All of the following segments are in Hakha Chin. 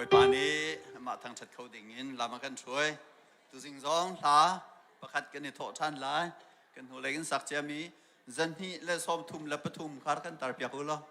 Bawipa nih amah thangṭhat kho dingin lam a kan hruai. Tuzing zong hla pakhat kan i thawh ṭhan lai. Kan hnulei in sak ciami 233 khar kan tarpiak u law.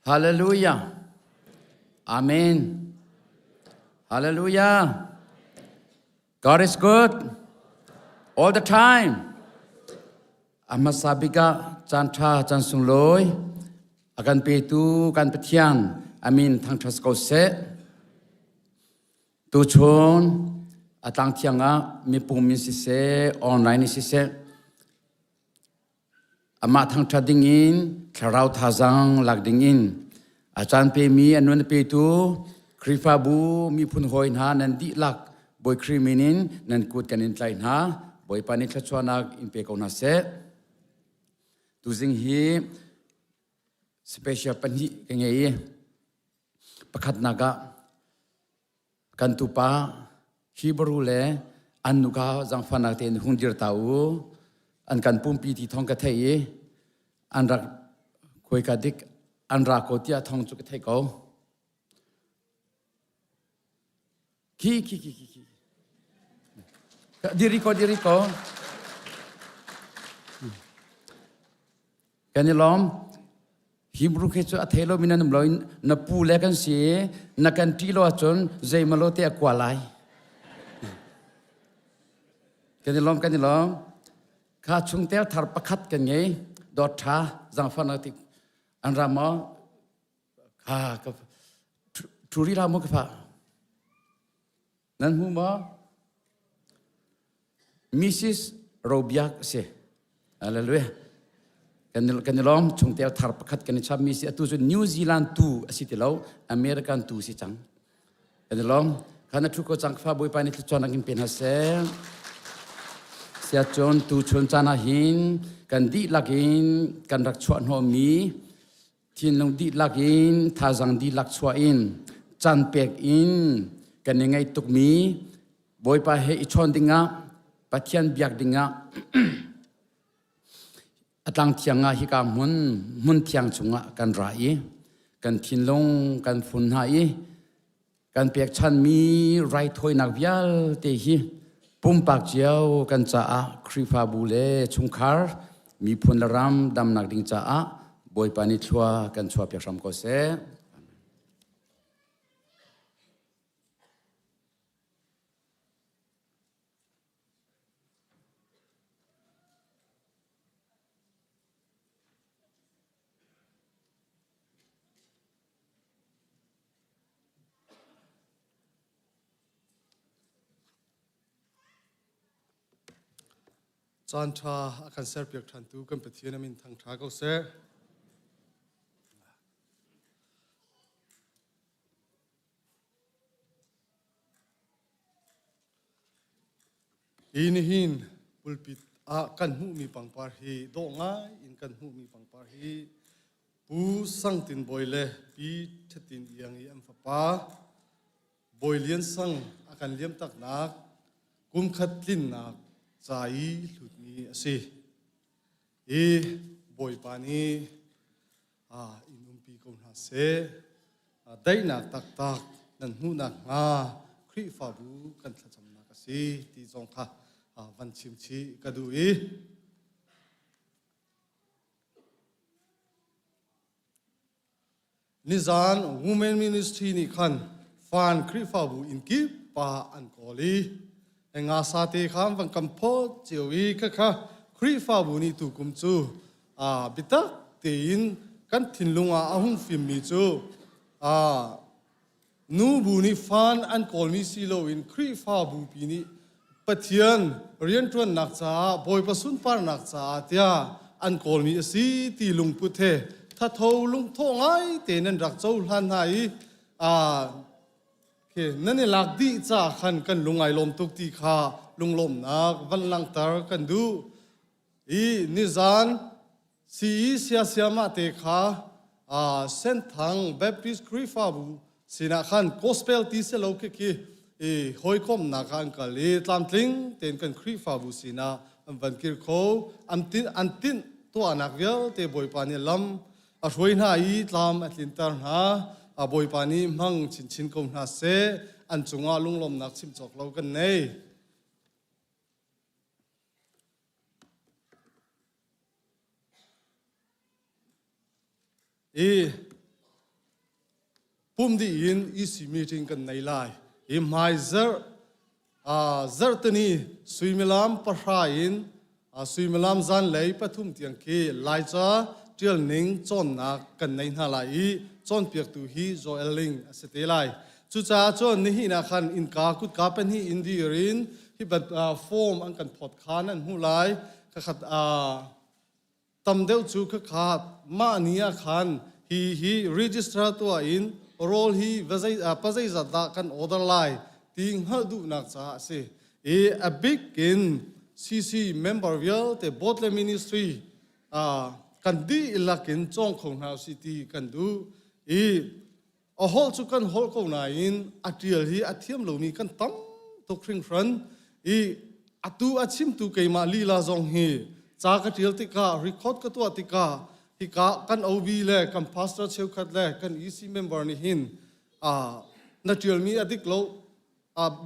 Hallelujah. Amen. Hallelujah. God is good all the time. A hmasa bik ah caan ṭha caan sunglawi a kan petu kan Pathian amin thangṭhat ko seh. Tuchun a tlang thiang ah mipum in siseh, online in siseh, Amah thangṭhat dingin thlarau thazaang lak dingin a caan pemi a nun a petu Khrihfabu miphun hawi hna nan dihlak Bawi Khrih min in nan kut kan in tlaih hna. Bawipa nih thluachuahnak in pe ko hna seh. Tuzing hi special pahnih ka ngei i pakhatnak ah Kan tupa Hebrew le an nuka zangfahnak tein hung dir ta u. An kan pumpi ti thong ka theih i an rak khuaika dik an ra ko tiah thong cu ka theih ko. Khi khi khi khi khi. Diri ko diri ko. Kan i lawm. Hebrew khi cu a thei lomi nan um lo na pu le kan si i na kan ṭih lo ahcun zeimalo te a kua lai. Kan i lawm, kan i lawm. Kha chungtel thar pakhat kan ngei. Dawt ṭha zangfahnak ti an ra maw? Kha ka ṭhu rih la mu ka fa. Nan hmu maw? Mrs. Robiak a si. Hallelujah. Kan i lawm chungtel thar pakhat kan i chapmi si atu cu New Zealand tu a si ti lo American tu si cang. Kan i lawm. Khan a thu ko cang fa Bawipa nih thluachuah nak in pe hna seh. Siacun tu chun caan ah hin kan dihlak in kan rak chuah hnawhmi Thinlung dihlak in, thazaang dihlak chuah in, caan pek in kan i ngaih tukmi Bawipa he i chawn dingah, Pathian biak dingah a tlang thiang ah hika hmun hmun thiang chungah kan ra i kan thinlung kan fun hna i kan pekchanmi raithawinak vialte hi pumpak cio kan caah Khrihfabu le chungkhar miphun le ram damnak ding caah Bawipa nih thlua kan chuahpiak hram ko seh. Caan ṭha a kan serpiak ṭhantu kan Pathian a min thangṭha ko seh. Hi nihin pulpit ah kan hmuhmi pangpar hi dawh ngai in kan hmuhmi pangpar hi Pu Sang Tin Bawi le Pi Ṭhatin Iang i an fapa Bawi Lian Sang a kan liamtaknak kumkhat tlinnak ca i hlutmi a si. I Bawipa nih in umpi ko hna seh. Daihnak taktak nan hmuh nakhnga Khrihfabu kan thlacamnak a si ti zong kha van chim chih ka duh i Nizan Women Ministry nih khan fan Khrihfabu inn kip pa an kawl i nga sa te kha an van kam phawt cio i khakha Khrihfabu nih tukum cu biatak tein kan thinlung ah a hung fimmi cu Nubu nih fan an kawlmi si loin Khrihfabu pi nih Pathian rianṭuannak caah Bawipa sunparnak caah tiah an kawlmi a si ti lungput he thatho lungthawh ngai tein nan rak cohlan hna i nan i lak dih caah khan kan lung ai lawm tuk ti kha lunglawmhnak van langhter kan duh. I nizan CE siasiamah te kha Senthang Baptist Khrihfabu sinah khan gospel ti si lo khi khi i hawikomhnak ah an kal i tlamtling tein kan Khrihfabu sinah an van kir kho an tin an tinh tuahnak vialte Bawipa nih lam a hruai hna i tlam a tlinter hna a Bawipa nih hmang chinchin ko hna seh an cungah lunglawmnak chim cawk lo kan nei. I pum dih in EC meeting kan nei lai. I hmaizarh Zarhteni suimilam pahra in suimilam zanlei pathum tiang khi Laica ṭialning cawnnak kan nei hna lai i cawnpiaktu hi Joel Ling a si te lai. Cucaah cun nihin ah khan innka kutka pahnih in dir in hi form an kan phawt kha nan hmuh lai. Khakhat tam deuh cu khakha mah ni ah khan hi hi register tuah in rawl hi pa zeizat dah kan order lai ti hngalh duhnak caah a si. I a bik in CC member vialte board le ministry kan dihlak in cawng kho hna usih ti kan duh i a holh cu kan holh ko nain a ṭial hi a thiam lomi kan tam tuk hringhran i atu a chimtu keimah lila zong hi ca ka ṭial tikah record ka tuah tikah hika kan OB le kan pastor cheukhat le kan EC member nih hin na ṭialmi a dik lo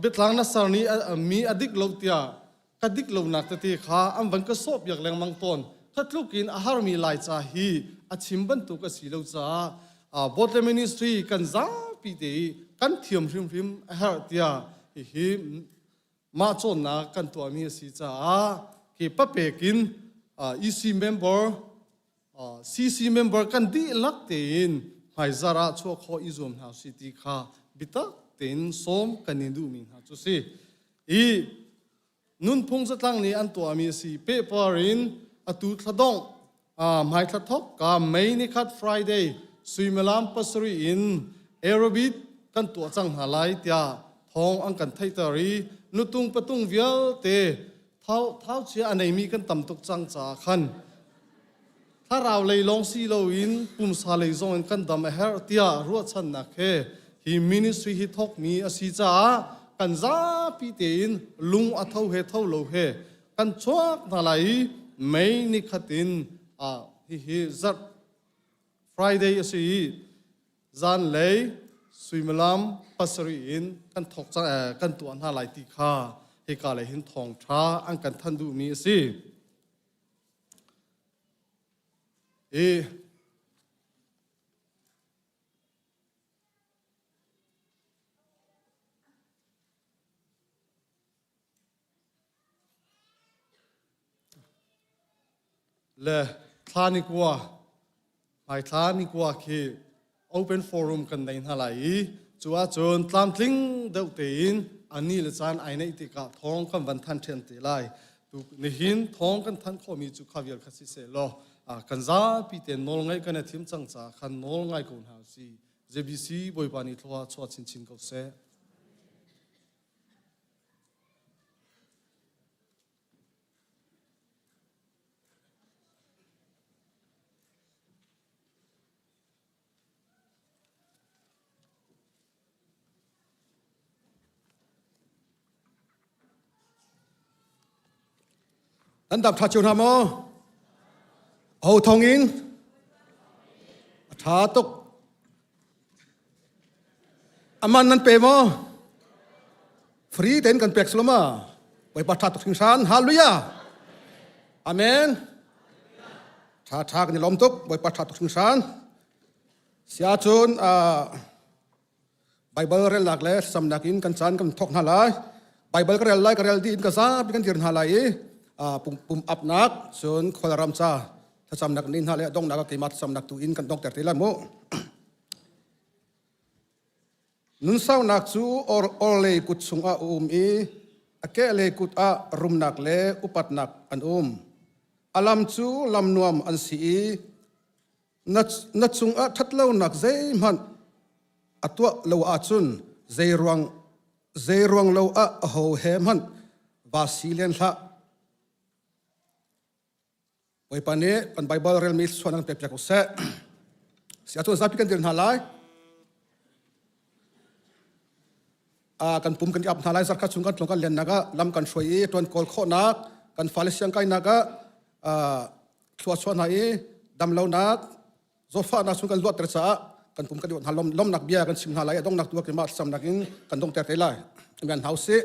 biatlang na ser ni mi a dik lo tiah ka dik lonak tete kha an van ka sawh piak lengmang tawn kha tluk in a harmi laica hi a chim bantuk a si lo caah Botle Ministry kan zapi te i kan thiam hrimhrim a herh tiah hihi mah cawnnak kan tuahmi a si caah khi papek in EC member CC member kan dihlak tein hmaizar ah chuah khawh i zuam hna usih ti kha biatak tein sawm kan in duhmi hna cu si. I nunphung zatlang nih an tuahmi a si. Pehpar in atu thladongh hmai thla thok ka May nikhat Friday suimilam pasarih in aerobit kan tuah cang hna lai tiah thawng an kan theihter i nutung patung vialte thau thau chia a neimi kan tam tuk cang caah khan thlarau lei lawng si loin pumsa lei zong in kan dam a herh tiah ruahchannak he hi ministry hi thawkmi a si caah kan zapi tein lung a tho he tho lo he kan chuak hna lai i May ni khat in hihi zarh Friday a si i zanlei suimilam pasarih in kan thawk cang kan tuah hna lai ti kha hika lei hin thawngṭha an kan thanh duhmi a si. I le thla ni kua hmai thla ni kua khi open forum kan nei hna lai i cu ahcun tlamtling deuh tein ani le caan ai neih tikah thawng kan van than ṭhian te lai. Tu nihin thawng kan thanh khawhmi cu kha vial kha si seh law kan zapi te nawl ngaih kan i thim cang caah khan nawl ngai ko hna si. JBC Bawipa nih thlua chuah chinchin ko seh. Nan dap ṭha cio hna maw? Ho thong in? A ṭha tuk. Aman nan pe maw? Free tein kan pek sulama. Bawipa ṭha tuk hringhran. Hallelujah. Amen. Ṭha ṭha kan i lawm tuk. Bawipa ṭha tuk hringhran. Siacun Baibal relnak le thlacamnak in kan caan kan thawk hna lai. Baibal ka rel lai, ka rel dih in ka zapi kan dir hna lai i pum apnak cun khualram ca thlacamnak ni hna le donghnak ah keimah thlacamnak tu in kan donghter te lai mu. Nunsaunak cu orhlei kut chungah a um i a kehlei kut ah rumnak le upatnak an um. A lam cu lam nuam an si i na cungah ṭhatlonak zeihmanh a tuah lo ahcun zeiruang zeiruang lo ah aho he hmanh vaa si len hlah. Bawipa nih kan Baibal relmi suan an pek piak seh. Si ahcun zapi kan dir hna lai. Kan pum kan i ap hna lai zarkhat chung kan tlung kan lennak ah lam kan hruai i tuan kawl khawhnak kan fale siang kainak ah thlua chuah hna i damlonak zawtfahnak chung kan luatter caah kan pum kan i hna lomnak bia kan chim hna lai dongnak tu keimah thlacamnak in kan dongter te lai. Amen hau sih.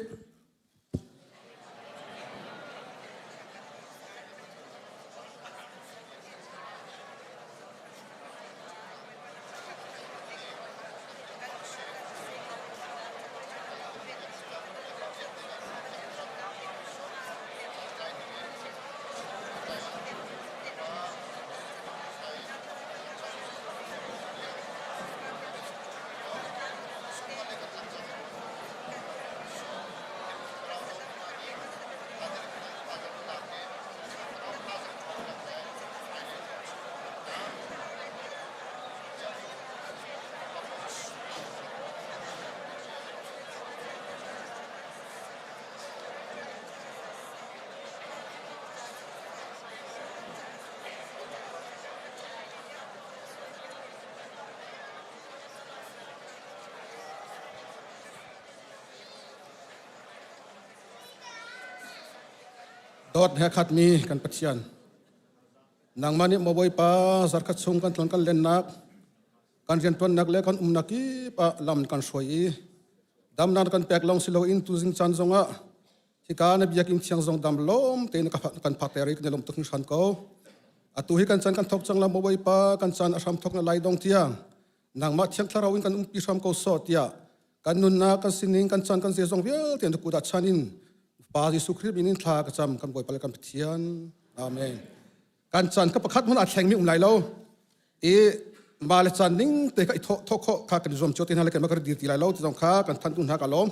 Dawt he khatmi kan Pathian nangmah nih maw Bawipa zarkhat chung kan tlon kan lennak kan riantuannak le kan umnak kip ah lam kan hruai i damnak kan pek lawng si loin tuzing caan zongah hika na biakinn thiang zong dam lawm tein kan phakter i kan i lawm tuk hringhran ko. Atu hi kan caan kan thok cang la maw Bawipa kan caan a hram thok na lai dong tiang nangmah thiang thlarau in kan umpi hram ko sawh tiah kan nunnak kan sining kan caan kan zeizong vialte na kut ah chan in Pa Jesuh Khrih min in thla ka cam kan Bawipa le kan Pathian. Amen. Kan caan ka pakhat hmun a thleng mi um lai lo. I ma le caan ning te ka i thawh thawh khawh kha kan i zuam cio te hna le kan ma kan dir ti lai lo ti zong kha kan than tu hna ka lawm.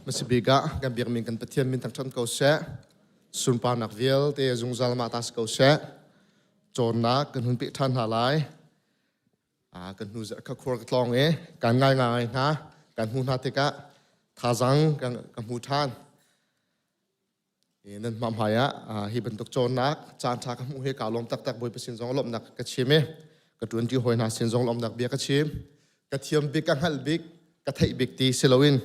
Masibik ah kan biakmi kan Pathian min thangṭhat ko seh. Sunparnak vialte zungzal mah ta si ko seh. Cawnnak kan hun peh ṭhan hna lai. Kan hnu zarh kha khur ka tlawng i kan ngai ngai hna. Kan hmu hna tikah thazaang kan ka hmu ṭhan. Nan hma hmai ah hi bantuk cawnnak caan ṭha ka hmuh hi kaa lawm taktak. Bawipa sin zong lawmhnak ka chim i ka ṭuanṭi hawi hna sin zong lawmhnak bia ka chim. Ka thiam bik, ka hngalh bik, ka theih bik ti si loin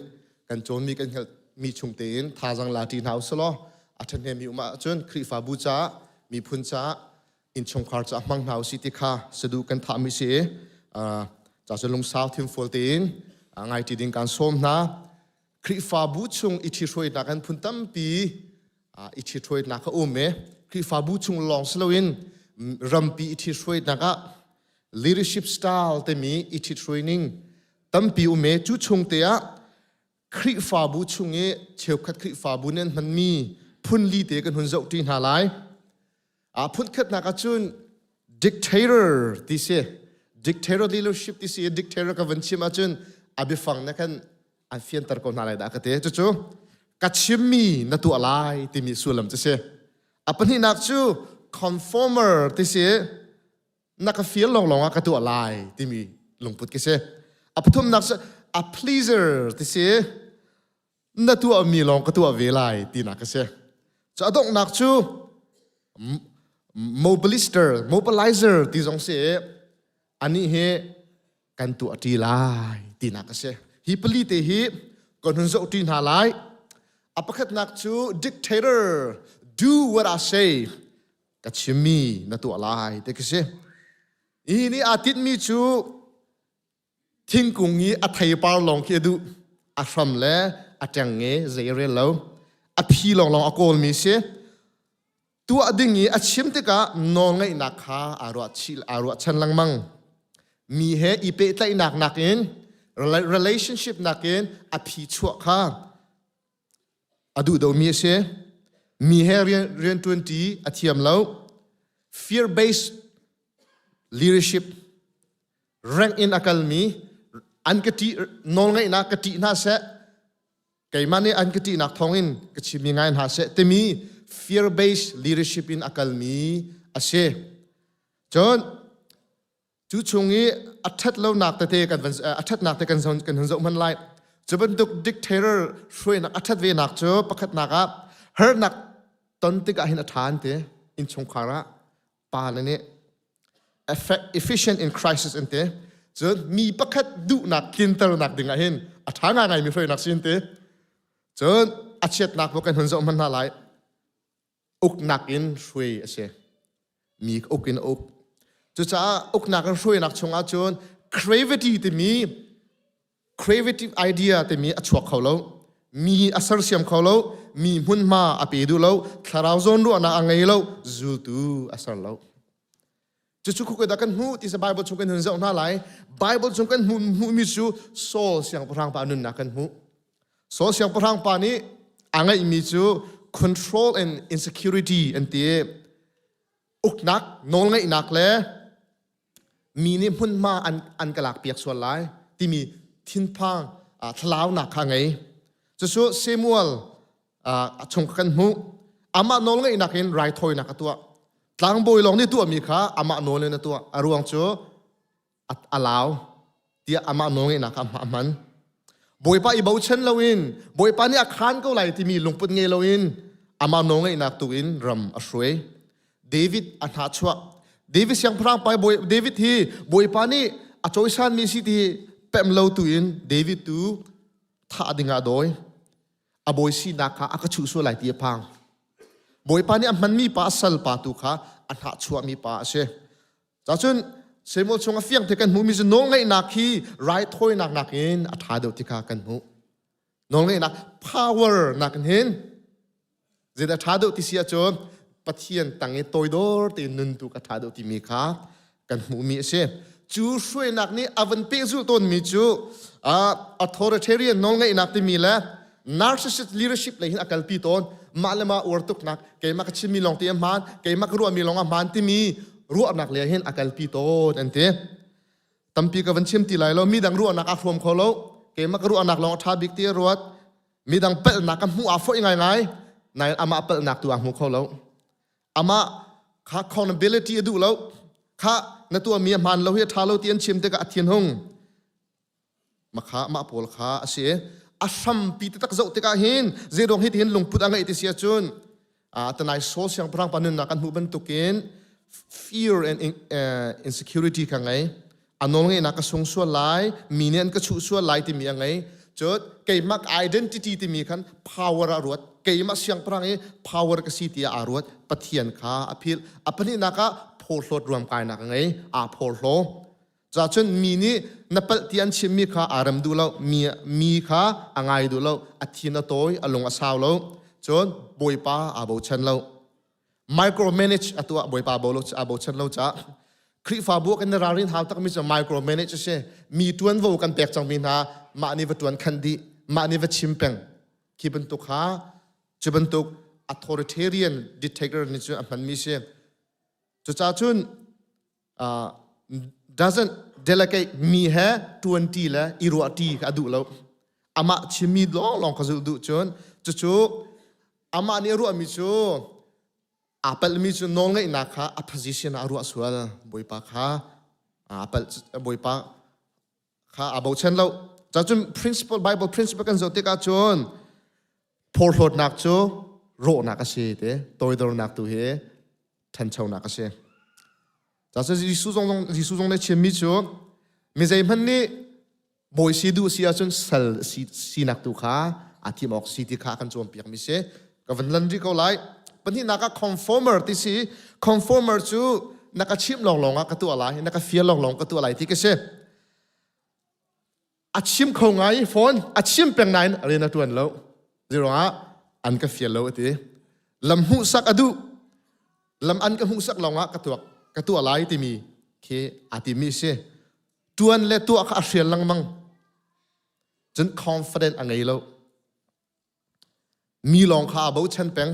kan cawnmi kan hngalhmi chung tein thazaang la ṭi hna usih law a ṭhahnemmi um ahcun Khrihfabu caah, miphun caah, innchungkhar caah hmang hna usih ti kha saduh kan thahmi si i ca cu lungsau thinfual tein ngaiṭi ding kaan sawm hna. Khrihfabu chung i ṭhihruainak an phun tampi i ṭhihruainak a um i Khrihfabu chung lawng si loin rampi i ṭhihruainak ah leadership style timi i ṭhithruai ning tampi um i cu chung te ah Khrihfabu chung i cheukhat Khrihfabu nih an hmanmi phun li te kan hun zohṭi hna lai. A phunkhatnak ahcun dictator ti si. Dictator leadership ti si. Dictator ka van chim ahcun a biafang na kan an fianter ko hna lai dah ka ti. Cucu ka chimmi na tuah lai timi sullam cu si. A pahnihnak cu conformer ti si. Na ka feel lawnglawng ah ka tuah lai timi lungput ki si. A pathumnak cu a pleaser ti si. Na tuahmi lawng ka tuah ve lai tinak a si. Cu a donghnak cu mobilister, mobilizer ti zong si i anih hi kan tuah ṭi lai tinak a si. Hi pali te hi kan hun zoh ṭi hna lai. A pakhatnak cu dictator, do what I say, ka chimmi na tuah lai ti ka si. Hi nih aa tinhmi cu Thingkung i a theipar lawng khi a duh. A hram le a ṭeng i zei a rel lo. A phi lawnglawng a kawlmi si. Tuah ding i a chim tikah nawlngaihnak kha aa ruah chih aa ruahchan lengmang. Mi he i pehtlaihnak nakin relationship nakin a phi chuah kha a duh domi a si. Mi he rian ṭuanṭi a thiam lo. Fear based leadership rank in a kalmi an ka ṭih nawlngaihnak ka ṭih hna seh keimah nih an ka ṭihnak thawngin ka chimmi ngai hna seh timi fear based leadership in a kalmi a si. Cun cu chung i a ṭhat lonak tete kan van a ṭhatnak te kan kan hun zoh hman lai. Cu bantuk dictator hruainak a ṭhat venak cu pakhatnak ah harnak ton tikah hin a ṭha an ti innchungkhar ah pa le nih efficient in crisis an ti cun mi pakhat duhnak tlinternak ding ah hin a ṭha ngaingai mi hruainak si an ti cun a chiatnak bu kan hun zoh hman hna lai uknak in hruai a si mi uk in uk cucaah uknak in hruainak chungah cun creativity timi creative idea timi a chuak kho lo mi a sersiam kho lo mi hmunhma a pe duh lo thlarau zawn ruahnak a ngei lo zultu a ser lo cucu khuka dah kan hmuh ti sa Bible chung kan hun zoh hna lai Bible chung kan hmuh hmuhmi cu Saul siangpahrang pa nunnak kan hmuh Saul siangpahrang pa nih a ngeihmi cu control and insecurity an ti uknak nawlngeihnak le mi nih hmunhma an, an ka lakpiak sual lai timi thinphang thlalaunak kha ngei. Cucu Samuel a chung kan hmuh. Amah nawlngeihnak in raithawinak a tuah. Tlangbawi lawng nih tuahmi kha amah nawl in a tuah. A ruang cu a lau tiah amah nawlngeihnak kha a hman. Bawipa i bochan loin Bawipa nih a khaan ko lai timi lungput ngei loin amah nawlngeihnak tu in ram a hruai. David a hnahchuah. David siangpahrang pa David hi Bawipa nih a cawisanmi si ti pem lo tu in David tu thah ding ah a dawi. A bawi sinak kha a ka chuh sual lai ti a phang. Bawipa nih a hmanmi pa a sal pa tu kha a hnahchuahmi pa a si. Cacun Samuel chung a fiang te kan hmuhmi cu nawlngaihnak hi raithawinak nakin a ṭha deuh ti kha kan hmuh. Nawlngaihnak power nakin hin zeidah ṭha deuh ti si ahcun Pathian tang i toidor tein nun tu ka ṭha deuh timi kha kan hmuhmi a si. Cu hruainak nih a van pehzulh tawnmi cu authoritarian nawlngaihnak timi le narcissist leadership lei hin a kalpi tawn. Mah le mah uar tuknak keimah ka chimmi lawng te a hmaan keimah ka ruahmi lawng a hmaan timi ruahnak le hin a kalpi tawn an ti tampi ka van chim ti lai lo midang ruahnak a hrawm kho lo keimah ka ruahnak lawng a ṭha bik ti a ruat midang palhnak ka hmuh aa foih ngaingai nain amah palhnak tu aa hmu kho lo amah Kha accountability a duh lo. Kha na tuahmi a hmaan lo hi a ṭha lo ti an chim tikah a thinhung. Makha mah pawl kha a si. A hrampi taktak zoh tikah hin zeiruang hi tihin lungput a ngeih ti si ahcun tanai Saul siangpahrang pa nunnak kan hmuh bantukin fear and insecurity kha ngei. A nawlngeihnak ka sung sual lai, mi nih an ka chuh sual lai timi a ngei. Cun keimah identity timi khan power ah ruat. Keimah siangpahrang i power ka si tiah aa ruat. Pathian kha a philh. A pahnihnak ah phawhlawt ruamkainak a ngei. Aa phawhlaw. Cacun mi nih na palh ti an chimmi kha aa rem duh lo, mi, mi kha a ngai duh lo, a thin a tawi, a lung a sau lo, cun Bawipa aa bochan lo. Micromanage a tuah Bawipa bo lo, aa bochan lo caah Khrihfabu kan i ralrin hau takmi cu micromanage a si. Mi ṭuanvo kan pek cangmi hna mah nih va ṭuan khan dih, mah nih va chim peng. Khi bantuk kha cu bantuk authoritarian dictator nih cun a hmanmi si. Cucaah cun doesn't delegate mi he ṭuanṭi le i ruahṭi kha a duh lo. Amah chimmi lawnglawng kha zulh duh cun cucu amah nih a ruahmi cu aa palhmi cu nawlngeihnak kha a position ah a ruah sual. Bawipa kha aa palh Bawipa kha aa bochan lo. Cacun principle Bible principle kan zoh tikah cun phorhlawtnak cu rawhnak a si te toidornak tu hi ṭhanchonak a si. Cacun Jesuh zong Jesuh zong nih chimmi cu mi zeihmanh nih bawi si duh si ahcun sal si sinak tu kha aa thim awk si ti kha kan cawnpiakmi si. Ka van lan rih ko lai. Pahnihnak ah conformer ti si. Conformer cu na ka chimh lawnglawng ah ka tuah lai, na ka fial lawnglawng ka tuah lai ti ka si. A chim kho ngai fawn, a chim peng nain rian a ṭuan lo. Zeiruangah an ka fial lo a ti. Lam hmuhsak a duh. Lam an ka hmuhsak lawngah ka tuak ka tuah lai timi khi aa timi si. Ṭuan le tuah kha a hrial lengmang. Cun confident a ngei lo. Mi lawng kha aa bochan peng.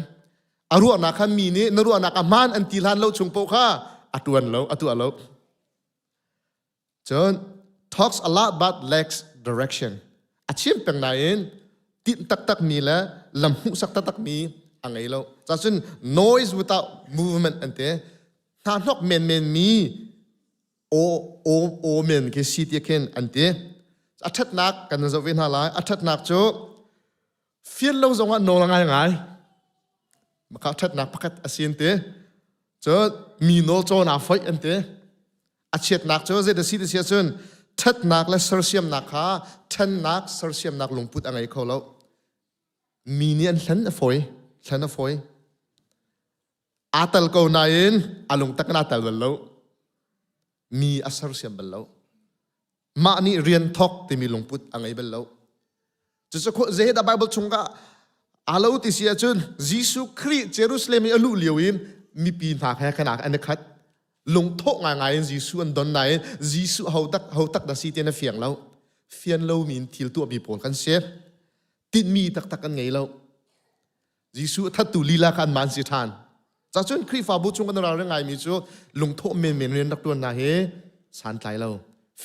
A ruahnak kha mi nih na ruahnak a hmaan an ti hlan lo chung paoh kha a ṭuan lo, a tuah lo. Cun talks a lot but lacks direction. A chim peng nain tinh taktak mi le lam hmuhsak taktak mi a ngei lo. Cacun noise without movement an ti. Hna hnok menmen mi aw aw aw men khi si ti khin an ti. A ṭhatnak kan zoh ve hna lai. A ṭhatnak cu fian lo zongah nawl a ngai ngai. Maka ṭhatnak pakhat a si an ti. Cun mi nawl cawn aa foih an ti. A chiatnak cu zei si ti si ahcun ṭhatnak le sersiamnak kha ṭhennak sersiamnak lungput a ngei kho lo. Mi nih an hlen a fawi, hlen a fawi. Aa tal ko nain a lungtak in aa tal bal lo. Mi a sersiam bal lo. Mah nih rian thawk timi lungput a ngei bal lo. Cucu zeidah Bible chungah aa lo ti si ahcun Jesuh Khrih Jerusalem i a luh lio in mipi hna he khan an i khat. Lungthawh ngaingai in Jesuh an don nain Jesuh ho tak ho tak dah si ti na fiang lo. Fian lomi in thil tuahmi pawl kan si. Tinhmi taktak kan ngei lo. Jesuh a thattu lila kha an man si ṭhan. Cacun Khrihfabu chung kan ral ngaimi cu lungthawh menmen rian rak ṭuan hna hi santlai lo.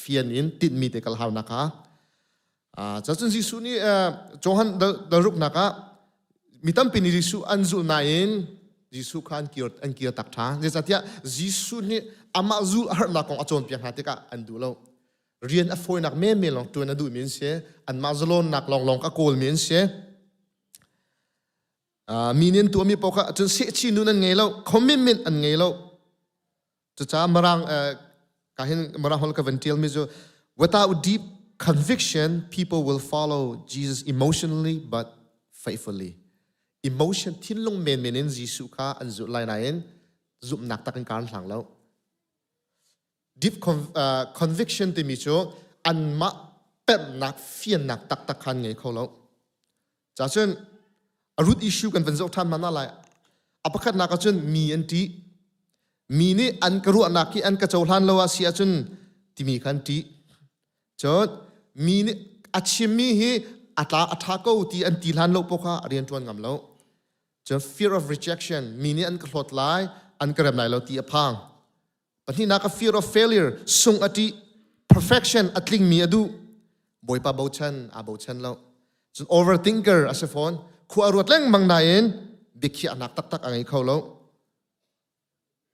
Fian in tinhmi te kal hau nak kha. Cacun Jesuh nih Johan dalruknak ah mi tampi nih Jesuh an zulh nain Jesuh kha an kir an kir tak ṭhan. Zeicahtiah Jesuh nih amah zulh a harnak kong a cawnpiak hna tikah an duh lo. Rian a fawinak menmen lawng ṭuan a duhmi an si. Anmah zalawnnak lawnglawng ka kawlmi an si. Mi nih an tuahmi paoh kha cun sehchi nun an ngei lo commitment an ngei lo cucaah mirang ka hin mirang holh ka van ṭialmi cu without deep conviction people will follow Jesus emotionally but faithfully emotion thinlung menmen in Jesuh kha an zulh lai nain zumhnak tak in kar an hlang lo deep conviction timi cu anmah pemhnak fiannak taktak kha an ngei kho lo Cacun a root issue kan van zoh ṭhan hmanh ah lai. A pakhatnak ahcun mi an ṭih. Mi nih an ka ruahnak hi an ka cohlan lo ah si ahcun timi kha an ṭih. Cun mi nih a chimmi hi a tla a ṭha ko ti an ti hlan lo paoh kha rian ṭuan ngam lo. Cun fear of rejection mi nih an ka hlawt lai, an ka rem lai lo ti a phang. Pahnihnak a fear of failure, sung a ṭih, perfection a tlingmi a duh. Bawipa bochan aa bochan lo. Cun overthinker a si fawn. Khua a ruat lengmang nain biakhiahnak taktak a ngei kho lo.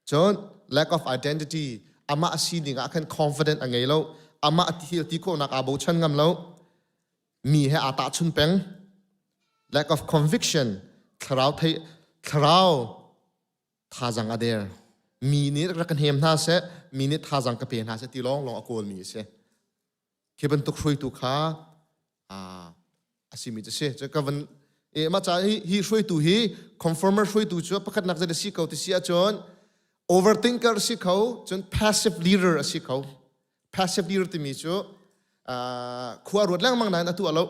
Cun lack of identity amah a sining ah khan confident a ngei lo. Amah a thil ti khawhnak aa bochan ngam lo. Mi he aa tahchun peng. Lack of conviction thlarau thei thlarau thazang a der. Mi nih rak kan hem hna seh, mi nih thazang ka pe hna seh ti lawng lawng a kawl mi a si. Khi bantuk hruaitu kha a simi cu si. Cu ka van e mah ca hi hi hruaitu hi conformer hruaitu cu pakhatnak zet a si ko ti si ahcun overthinker si kho cun passive leader a si kho. Passive leader timi cu khua ruat lengmang nain a tuah lo.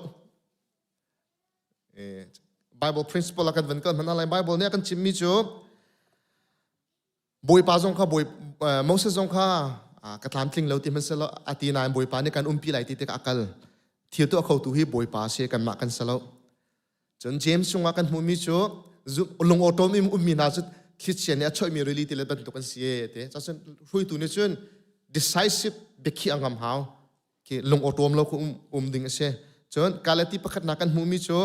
Bible principle a kan van kal hmanh lai Bible nih a kan chimmi cu Bawipa zong kha Bawi Moses zong kha ka tlamtling lo ti hmanhsehlaw a ti nain Bawipa nih kan umpi lai ti tikah a kal. Thil tuah khotu hi Bawipa si kanmah kan si lo. Cun James chungah kan hmuhmi cu lungawṭawm in ummi hna cu thlichia nih a choihmi rili tilet bantuk an si e ti. Cun hruaitu nih cun decisive biakhiah a ngam hau. Khi lungawṭawm lo khu um, um ding a si. Cun Galati pakhatnak kan hmuhmi cu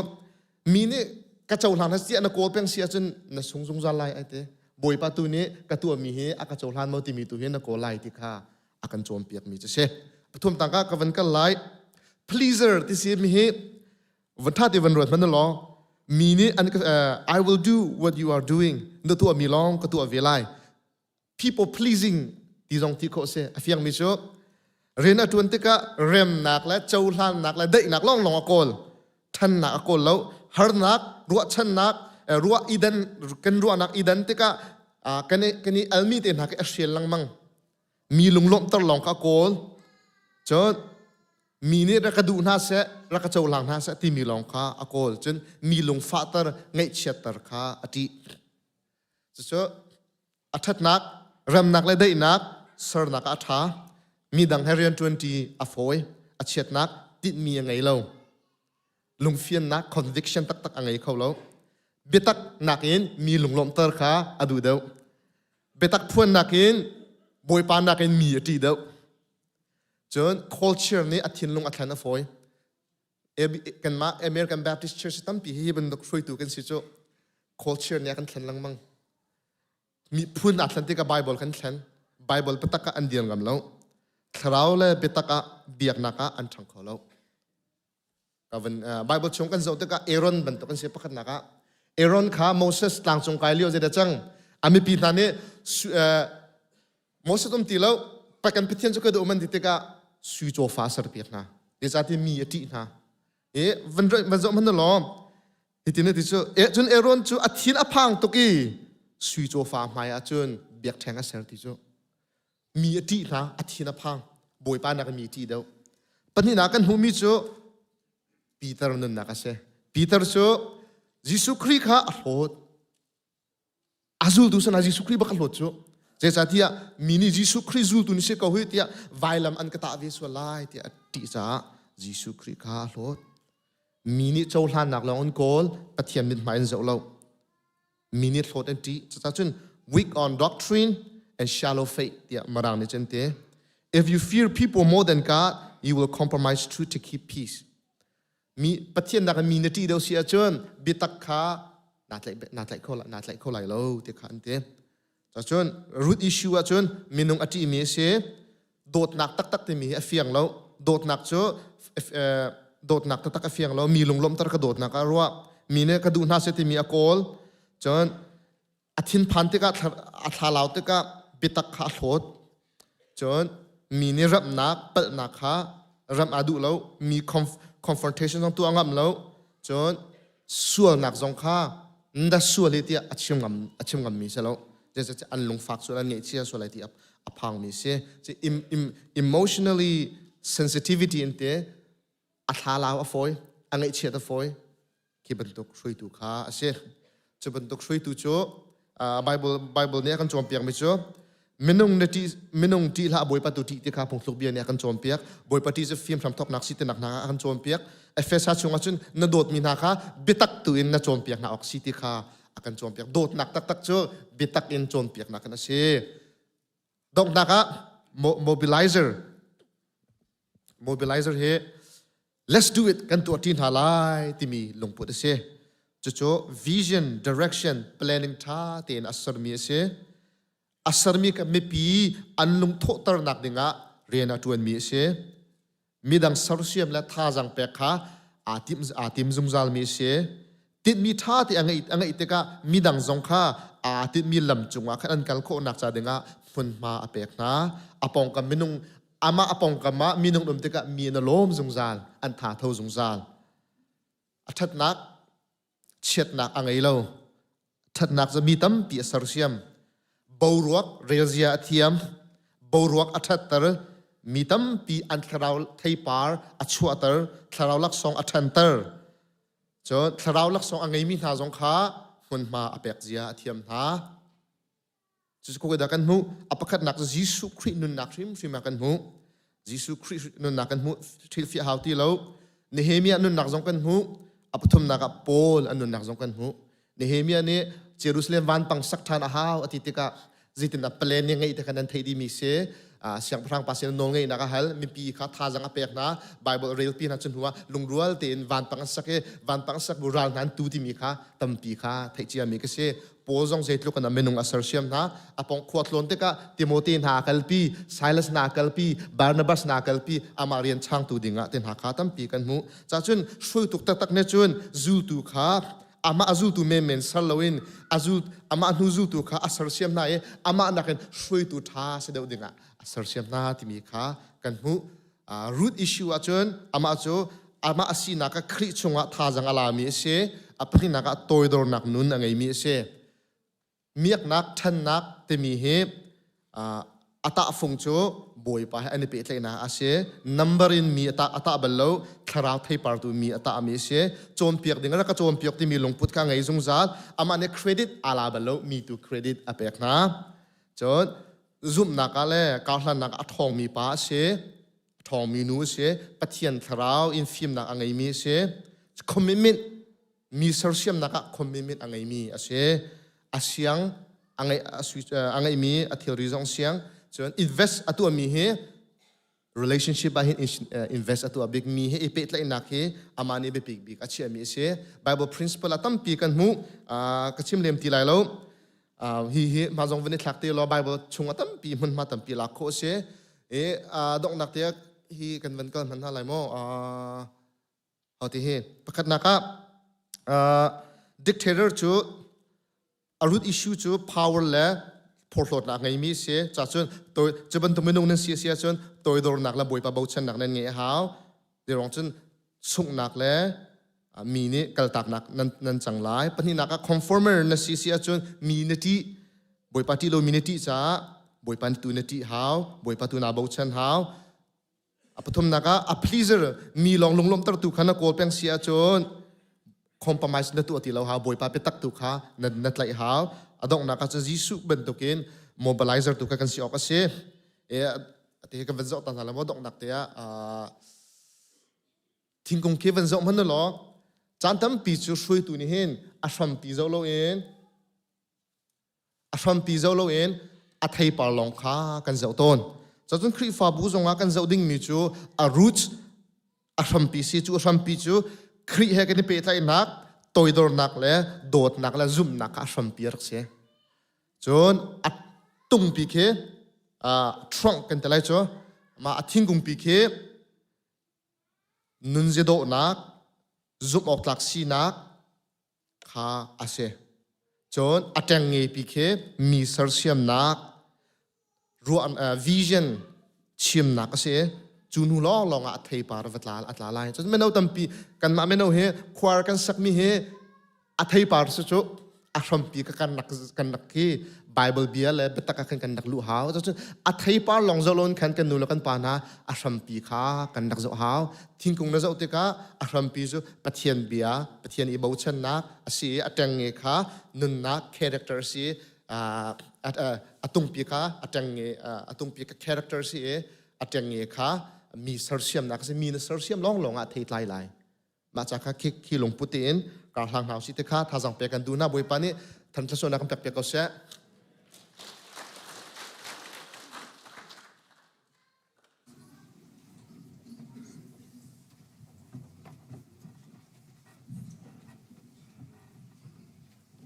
mi nih ka cohlang na tiah na kawl peng si ahcun na sung zungzal lai ai ti. Bawipa tu nih ka tuahmi hi a ka cohlan maw timi tu hi na kawl lai ti kha a kan cawnpiakmi cu si. Pathum tangka ka van kal lai. Pleaser ti si mi hi van tha ti van ruat hmanh law mi nih an I will do what you are doing na tuahmi lawng ka tuah ve lai people pleasing ti zong ti khawh si a fiangmi cu rian a ṭuan tikah remnak le cohlannak le daihnak lawnglawng a kawl ṭhannak a kawl lo harnak ruahchannak ruah idan kan ruahnak idan tikah kan i kan i almi te hna khi a hrial lengmang mi lunglawmhter lawng kha a kawl cun mi nih rak ka duh hna seh rak ka cohlang hna seh timi lawng kha a kawl cun mi lungfahter ngaihchiatter kha a ṭih Cucu a ṭhatnak, remnak le daihnak sernak ah a ṭha. Midang he rianṭuanṭi a fawi. A chiatnak tinhmi a ngei lo. Lungfiannak conviction taktak a ngei kho lo. Biatak nakin mi lunglawmhter kha a duh deuh. Biatak phuannak in Bawipa nakin mi a ṭih deuh. Cun culture nih a thinlung a thlen a fawi. Kanmah American Baptist Church tampi hi bantuk hruaitu kan si cu culture nih a kan thlen lengmang. Miphun aa thlen tikah Bible kan thlen. Bible biatak ah an dir ngam lo. Thlarau le biatak ah biaknak ah an ṭhang kho lo. Bible chung kan zoh tikah Aaron bantuk an si pakhatnak ah Aaron kha Moses tlangcung kai lio zeidah cang a mipi hna nih Moses um ti lo kan Pathian cu ka duh man ti tikah sui cawfa serpiak hna zeicahtiah mi a ṭih hna i van van zoh hmanh law hitin ti cu cun Aaron cu a thin a phang tuk i sui cawfa hmai ah cun biakṭheng a ser ti cu mi a ṭih hna a thin a phang Bawipa nak mi a ṭih deuh pahnihnak kan hmuhmi cu Peter nunnak a si Peter cu Jesuh Khrih kha a hlawt A zultu sinah Jesuh Khrih bak a hlawt cu. Zeicahtiah mi nih Jesuh Khrih zultu ni si ko hi tiah vailam an ka tah ve sual lai tiah a ṭih caah Jesuh Khrih kha a hlawt. Mi nih cohlannak lawng an kawl, Pathian mithmai an zoh lo. Mi nih hlawt an ṭih. Cucaah cun weak on doctrine and shallow faith tiah Mirang nih cun ti. If you fear people more than God, you will compromise truth to keep peace. Mi Pathian nak in mi na ṭih deuh si ahcun biatak kha naa tlaih naa tlaih kho naa tlaih kho lai lo ti kha an ti. Cun root issue ahcun minung a ṭihmi a si. Dawtnak taktak timi hi a fiang lo. Dawtnak cu dawtnak taktak a fiang lo. Mi lunglawmhter ka dawtnak ah ruah. Mi nih ka duh hna seh timi a kawl. Cun a thinphan tikah a thlalau tikah biatak kha a hlawt cun mi nih ramhnak palhnak kha ramh aa duh lo mi confrontation zong tuah ngam lo cun sualnak zong kha na sual hi tiah a chim ngam a chim ngammi si lo an lungfak sual an ngaihchia sual ai ti a phangmi si emotionally sensitivity in te a thlalau a fawi a ngaihchiat a fawi khi bantuk hruaitu kha a si. Cu bantuk hruaitu cu Bible Bible nih a kan cawnpiakmi cu minung na ṭih minung ṭih hlah Bawipa tu ṭih ti kha phungthluk bia nih a kan cawnpiak. Bawipa ṭih cu fim hram thawknak si tinak hna a kan cawnpiak. Efesa chungah cun na dawtmi hna kha biatak tu in na cawnpiak hna awk si ti kha a kan cawnpiak. Dawtnak taktak cu biatak in cawnpiaknak kan a si. Donghnak ah mobilizer mobilizer hi let's do it kan tuah ṭi hna lai timi lungput a si. Cucu vision, direction, planning ṭha tein a sermi a si. A sermi ka mipi an lungthawhternak dingah rian a ṭuanmi a si. Midang sersiam le thazaang pek kha aa tim, aa tim zungzalmi a si. Tinhmi ṭha te a ngeih, a ngeih tikah midang zong kha aa tinhmi lam cungah khan an kal khawhnak ca dingah hmunhma a pek hna. A pawngkam minung amah a pawngkam ah minung um tikah mi an lawm zungzal, an tha tho zungzal. A ṭhatnak chiatnak a ngei lo. Ṭhatnak cu mi tampi a sersiam. Boruak relzia a thiam. Boruak a ṭhatter. Mi tampi an thlarau theipar a chuahter. Thlarau laksawng a ṭhanter. Cun thlarau laksawng a ngeimi hna zong kha hmunhma a pek zia a thiam hna. Cucu khawi dah kan hmuh? A pakhatnak cu Jesuh Khrih nunnak hrimhrim ah kan hmuh. Jesuh Khrih nunnak kan hmuh. Thilfiah hau ti lo. Nehemiah nunnak zong kan hmuh. A pathumnak ah Paul an nunnak zong kan hmuh. Nehemiah nih Jerusalem vanpang sak ṭhan a hau a ti tikah zeitindah plan nih ngeih te kha nan theih dihmi si. Siangpahrang pa sin nawl ngeihnak a hal. Mipi kha thazaang a pek hna. Bible relpi hna cu hnu ah lungrual tein vanpang an sak i vanpang sak bu ral hna an tu timi kha tampi kha theih ciami ka si. Paul zong zeitluk in a minung a sersiam hna. A pong khua tlawn tikah Timote hna a kalpi, Silas hna a kalpi, Barnabas hna a kalpi, amah rian changtu dingah te hna kha tampi kan hmuh. Cacun hruaitu taktak nih cun zultu kha amah a zultu menmen ser loin a zul amah hnu zultu kha a sersiam hna i amah nakin hruaitu ṭha si deuh dingah a sersiam hna timi kha kan hmuh. Root issue ahcun amah cu amah a sinak ah Khrih chungah thazang a lami a si. A pahnihnak ah toidornak nun a ngeimi a si. Miaknak, ṭhannak timi hi a tahfung cu Bawipa he an i pehtlaihnak a si. Number in mi a tah, a tah bal lo, thlarau theipar tu mi a tahmi a si. Cawnpiak ding rak ka cawnpiak timi lungput kha ngei zungzal. Amah nih credit a la bal lo, mi tu credit a pek hna. Cun zumhnak ah le karhlannak ah a ṭhawngmi pa a si a ṭhawngmi nu a si Pathian thlarau in fimnak a ngeimi a si commitment mi sersiamnak ah commitment a ngeimi a si a siang a ngeih a ngeihmi a thilri zong siang cun invest a tuahmi hi relationship ah hin invest a tuah bikmi hi i pehtlaihnak hi amah nih biapik bik a chiahmi a si Bible principle a tampi kan hmuh ka chim lem ti lai lo hi hi hma zong van i thlak te law Bible chung a tampi hmunhma tampi lak khawh a si i donghnak te hi kan van kal hman hna lai maw ho ti hi pakhatnak ah dictator cu A root issue cu power le phorhlawtnak ngeimi a si. Cacun cu bantuk minung nan si a si ahcun toidornak le Bawipa bochannak nan ngeih a hau. Tiruang cun sunghnak le mi nih kaltaknak nan, nan cang lai. Pahnihnak ah conformer na si si ahcun mi na ṭih. Bawipa ṭih lo mi na ṭih caah Bawipa tu na ṭih hau. Bawipa tu naa bochan hau. A pathumnak ah a pleaser mi lawng lunglawmhtertu kha na kawl peng si ahcun compromise na tuah ti lo hau Bawipa biatak tu kha na, na tlaih hau. A donghnak ah cun Jesuh bantukin mobilizer tu kha kan si awk a si. E, te kan van zoh ta hna la maw donghnak te ah thingkung khi van zoh hmanh law caan tampi cu hruaitu nih hin a hrampi zoh loin A hrampi zoh loin a theipar lawng kha kan zoh tawn. Cun Khrihfabu zongah kan zoh dingmi cu a roots a hrampi si cu a hrampi cu Khrih he kan i pehtlaihnak, toidornak le dawtnak le zumhnak kha a hrampi a rak si. Cun a tungpi khi trunk kan ti lai cu mah a thingkungpi khi nunzia dawhnak, zumh awk tlak sinak, kha a si. Cun a ṭengnge pi khi mi sersiamnak ruah vision chimnak a si. Cu hnu lawnglawng ah a theipar va tla a tla lai. Cun mino tampi kanmah mino hi khuar kan sakmi hi a theipar si cu a hrampi ka kan rak kan rak khi Bible bia le biatak ah khan kan rak luh hau. Cun a theipar lawng zoh loin khan kan nu le kan pa hna a hrampi kha kan rak zoh hau. Thingkung na zoh tikah a hrampi cu Pathian bia, Pathian i bochannak a si i a ṭengnge kha nunnak character a si a tungpi kha a ṭengnge a tungpi kha character a si i a ṭengnge kha mi sersiamnak a si mi na sersiam lawnglawng ah thei tlai lai mah ca kha khi khi lungput tein kar hlang hna usih te kha thazang pek kan duh na Bawipa nih than thluachuahnak kan pek piak ko seh.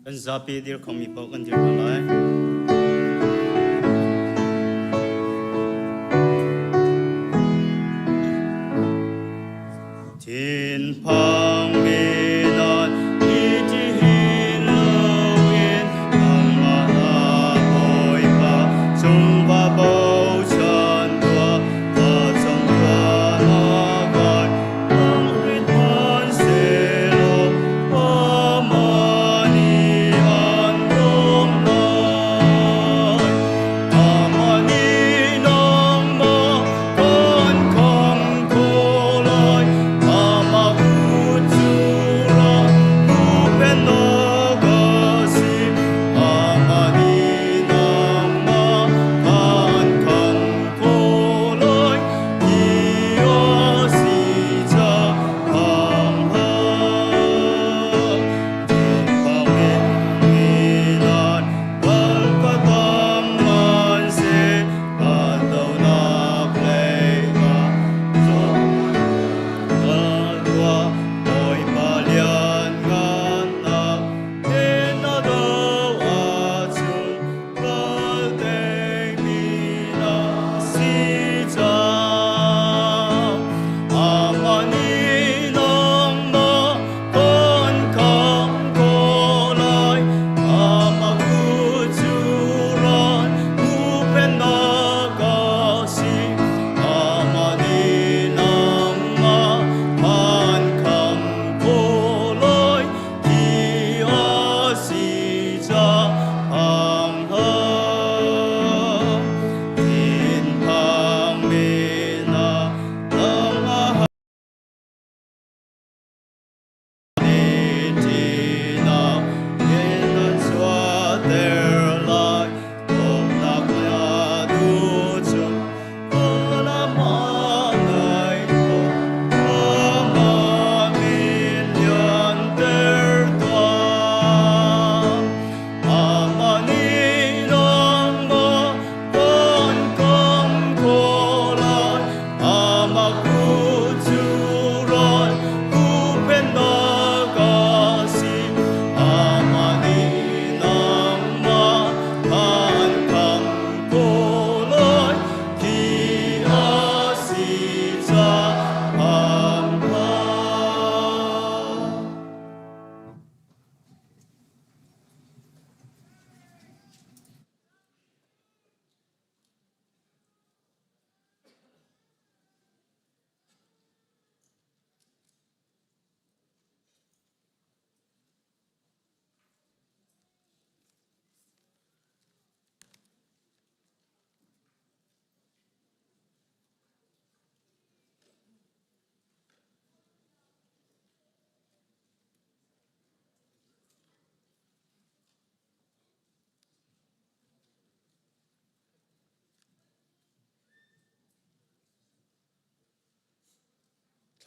Kan zapi dir khomi paoh kan dir hna lai.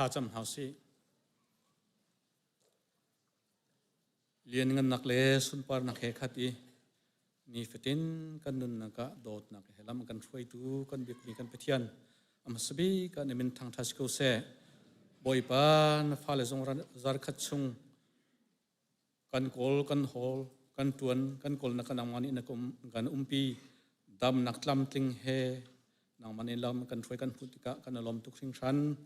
Thlacam hna usih. Lianngannak le sunparnak he khat i nifatin kan nunnak ah dawtnak he lam kan hruaitu kan biakmi kan Pathian a hmasa bik ah na min thangṭhat si ko seh. Bawipa na fale zong zarkhat chung kan kawl kan hawl kan ṭuan kan kawlnak kan nangmah nih na kan umpi damnak tlamtling he nangmah nih lam kan hruai kan hmuh tikah kan i lawm tuk hringhran.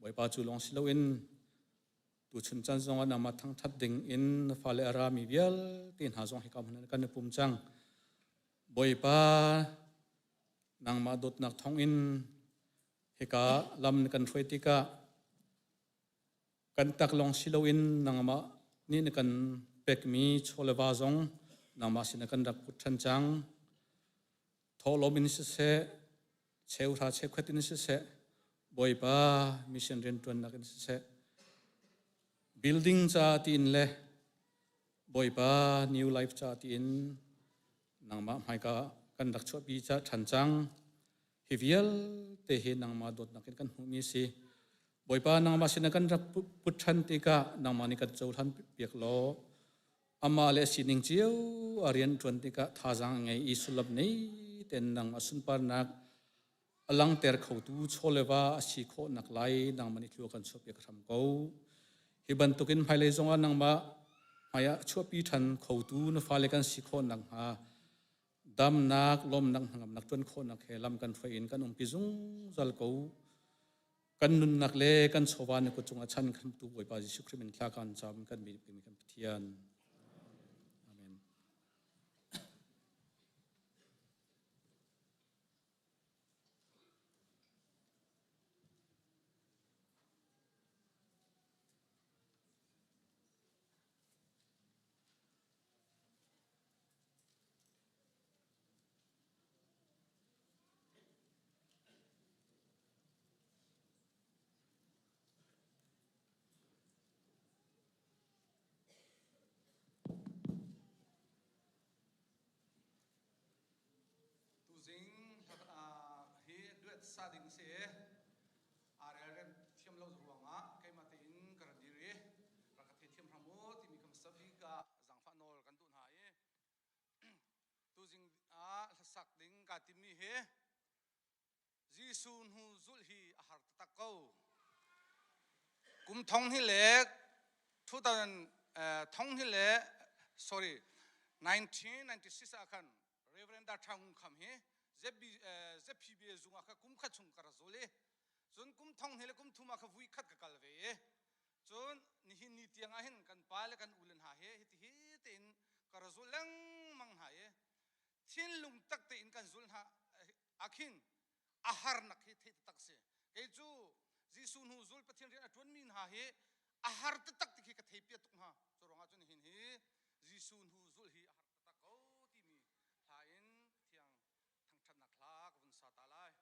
Bawipa cu lawng si loin tuchun caan zongah nangmah thangṭhat ding in na fale a rami vialte hna zong hika hmun ah kan i pum cang. Bawipa nangmah dawtnak thawngin hika lam na kan hruai tikah kan tak lawng si loin nangmah nih na kan pekmi chaw le va zong nangmah sinah kan rak put ṭhan cang. Thawhlawm in siseh, cheuhra cheukhat in siseh, Bawipa mission rianṭuannak in siseh, building ca tiin le Bawipa New Life ca tiin nangmah hmaika kan rak chuahpi ca ṭhan cang. Hi vialte hi nangmah dawtnak in kan hmuhmi a si. Bawipa nangmah sinah kan rak put ṭhan tikah nangmah nih kan cohlan piak law amah le sining cio a rian ṭuan tikah thazaang a ngei i sullam nei tein nangmah sunparnak a langter khotu chaw le va a si khawh nak lai nangmah nih thlua kan chuahpiak hram ko. Hi bantukin hmailei zongah nangmah hmaiah chuahpi ṭhan khotu na fale kan si khawh nakhnga damnak lawmnak hnangamnak ṭuan khawhnak he lam kan hruai in kan umpi zungzal ko. Kan nunnak le kan chawva na kut cungah chan khamtu Bawipa Jesuh Khrih min thla kan cam kan mi kan Pathian. Amen. Tuzing hi duet sa ding si arel rem thiam lo ruangah keimah tein ka ra dir i rak ka theithiam hram u timi kam sabi ka zangfah nawl kan duh hna i tuzing ah hlasak ding kaa timmi hi Jesuh hnu zulh hi a har taktak ko. Kum thong hi le 2000 thong hi le sorry 1996 ah khan Reverend Da Tha Ngun Kham hi ZB, ZPBA zung ah kha kum khat chung ka ra zul i cun kum thong hi le kum thum ah kha vui khat ka kal ve i cun nihin ni tiang ah hin kan pa le kan u le hna he hiti hi tein ka ra zul lengmang hna i thinlung tak tein kan zul hna akhin a harnak hi thei taktak si kei cu Jesuh hnu zul Pathian rian a ṭuanmi hna hi a har taktak ti khi ka thei piat tuk hna cu ruangah cun nihin hi Jesuh hnu zul hi a har taktak ko timi hla in thiang thangṭhatnak hla ka vun sa ta lai.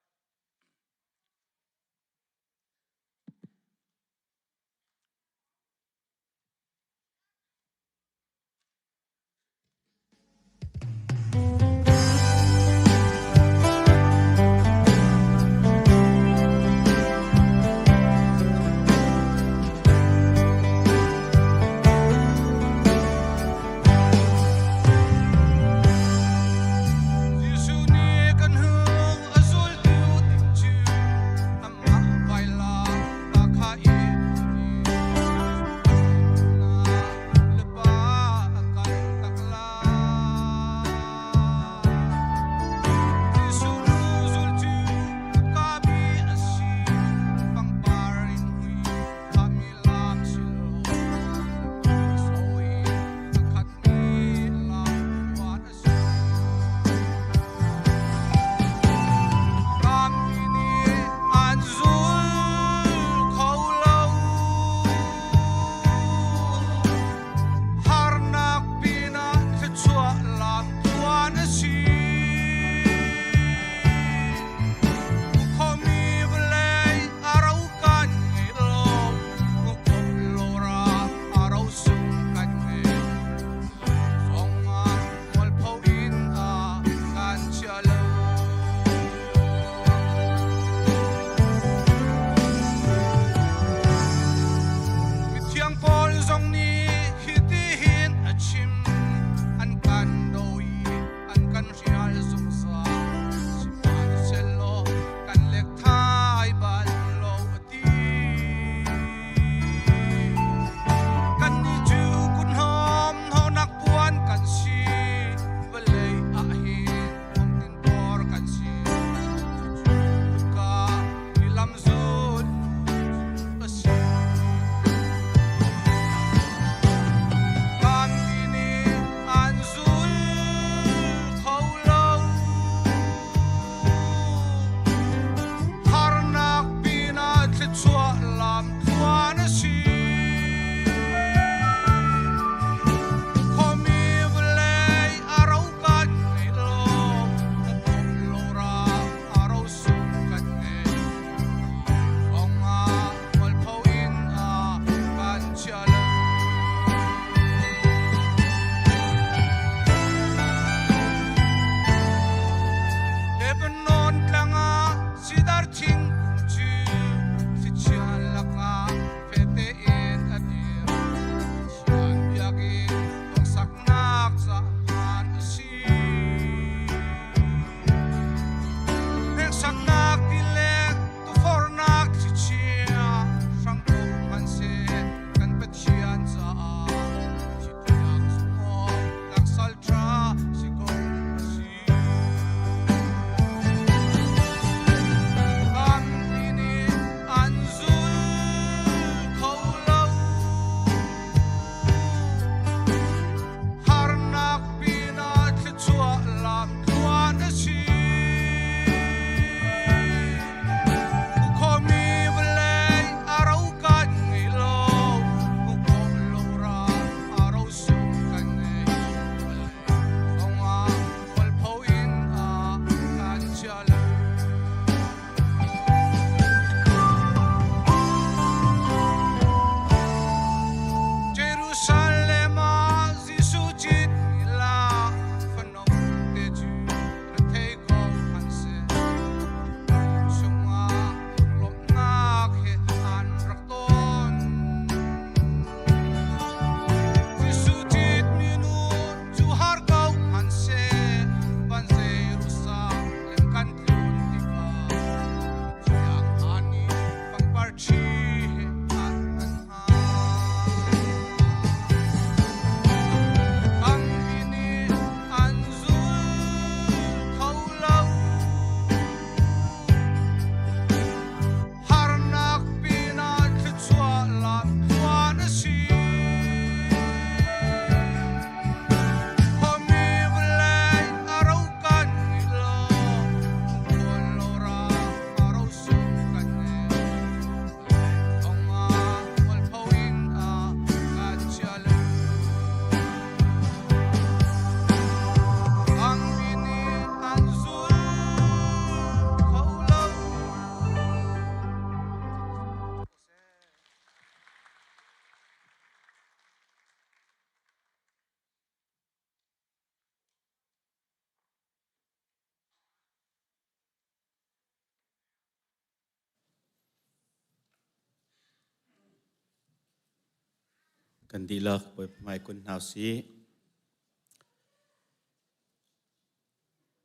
Kan dihlak Bawipa hmai kun hna usih.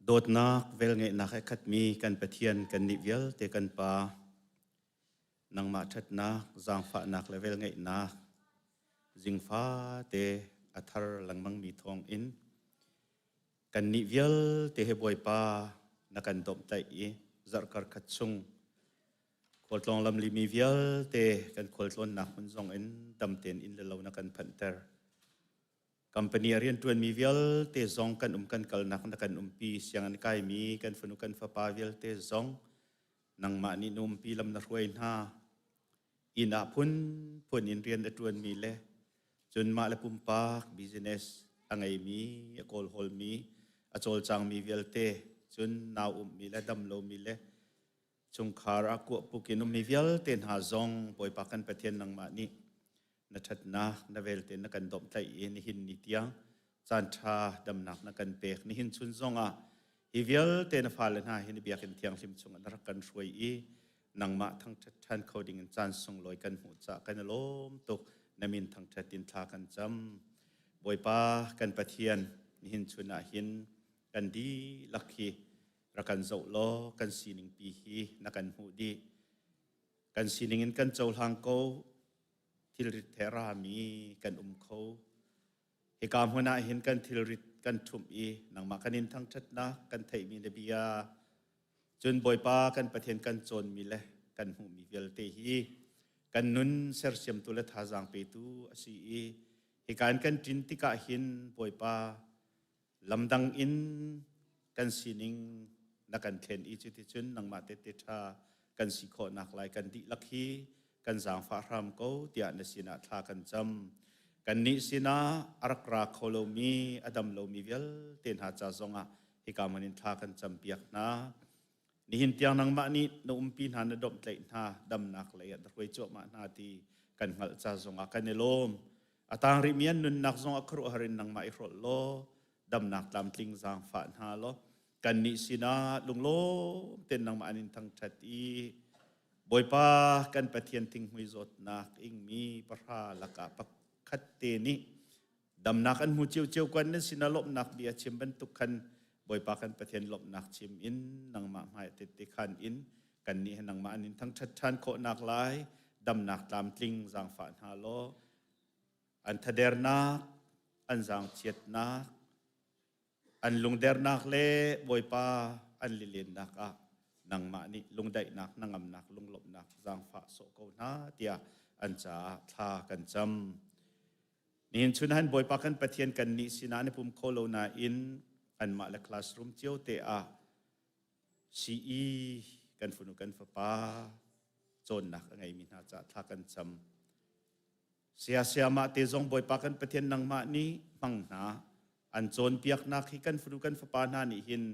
Dawtnak velngeihnak he khatmi kan Pathian kan nih vialte kan Pa, nangmah ṭhatnak, zaangfahnak le velngeihnak zingfate a thar lengmangmi thawngin kannih vialte he Bawipa na kan domhtlaih i zarhkar khat chung Khualtlawng lamli mi vialte kan khualtlawnnak hmun zong in dam tein inn le lo na kan phanhter. Company a rianṭuanmi vialte zong kan um kan kalnak na kan umpi, sianginn kaimi kan fanu kan fapa vialte zong nangmah nih na umpi lam na hruai hna. Inn ah phunphun in rian a ṭuanmi le cun mah le pumpak business a ngeimi, a kawlhawlmi, a cawlcangmi vialte, cun nau ummi le dam lomi le chungkhar ah kuahpuk in ummi vialte hna zong Bawipa kan Pathian nangmah nih na ṭhatnak na velte na kan domhtlaih i nihin ni tiang caan ṭha damnak na kan pek. Nihin chun zongah hi vialte na fale hna hi na biakinn thianghlim chungah na rak kan hruai i nangmah thangṭhat ṭhan kho dingin caan sunglawi kan hmuh caah kan i lawm tuk. Na min thangṭhat in thla kan cam. Bawipa kan Pathian, nihin chun ah hin kan dihlak hi rak kan zoh law kan sining pi hi na kan hmuh dih. Kan sining in kan cohlang ko, thilrit he rami kan um kho. Hika hmun ah hin kan thilrit kan ṭhumh i nangmah kan in thangṭhatnak kan theihmi na bia, cun Bawipa kan Pathian kan cawnmi le kan hmuhmi vialte hi kan nun sersiamtu le thazaang petu a si i hika in kan ṭin tikah hin Bawipa lamdang in kan sining na kan thlen i cuticun nangmah tehte ṭha kan si khawhnak lai kan dihlak hi kan zaangfah hram ko tiah na sinah thla kan cam. Kannih sinah a rak ra kho lomi, a dam lomi vialte hna ca zongah hika hmun in thla kan campiak hna. Nihin tiang nangmah nih na umpi hna, na domhtlaih hna, damnak lei ah na hruai cuahmah hna ti kan hngalh ca zongah kan i lawm. A tang rihmi an nunnak zong a khuaruahhar in nangmah i hrolh law damnak tlamtling zaangfah hna law kannih sinah lunglawm tein nangmah an in thangṭhat i Bawipa kan Pathian thinghmui zawtnak ingmi pahra lakah pakhat te nih damnak an hmu ciocio kuan nan sinah lawmhnak bia chim bantuk khan Bawipa kan Pathian lawmhnak chim in nangmah hmai tette khan in kannih he nangmah an in thangṭhat ṭhan khawhnak lai damnak tlamtling zaangfah hna law an thadernak, an zaangchiatnak, an lungdernak le Bawipa an lilennak ah nangmah nih lungdaihnak, hnangamnak, lunglawmhnak zaangfah sawh ko hna tiah an caah thla kan cam. Nihin chun han Bawipa kan Pathian kan nih sinah na pum kho lo nain anmah le classroom cio te ah CE kan funu kan fapa cawnnak a ngeimi hna caah thla kan cam. Saya sayamah te zong Bawipa kan Pathian nangmah nih hmang hna. An cawnpiaknak hi kan fanu kan fapa hna nih hin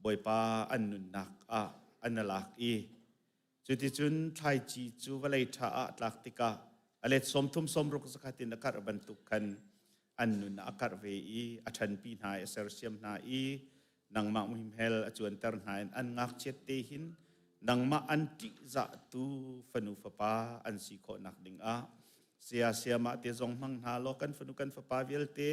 Bawipa an nunnak ah an lak i cuticun thlaici cu vawlei ṭha ah tlak tikah a let 30 60 zakhat in a karh bantuk khan an nun ah a karh ve i a ṭhanpi hna i a sersiam hna i nangmah muhimhel a cuanter hna in an ngakchiat te hin nangmah an ṭihzahtu fanu fapa an si khawhnak dingah saya sayamah te zong hmang hna law kan fanu kan fapa vialte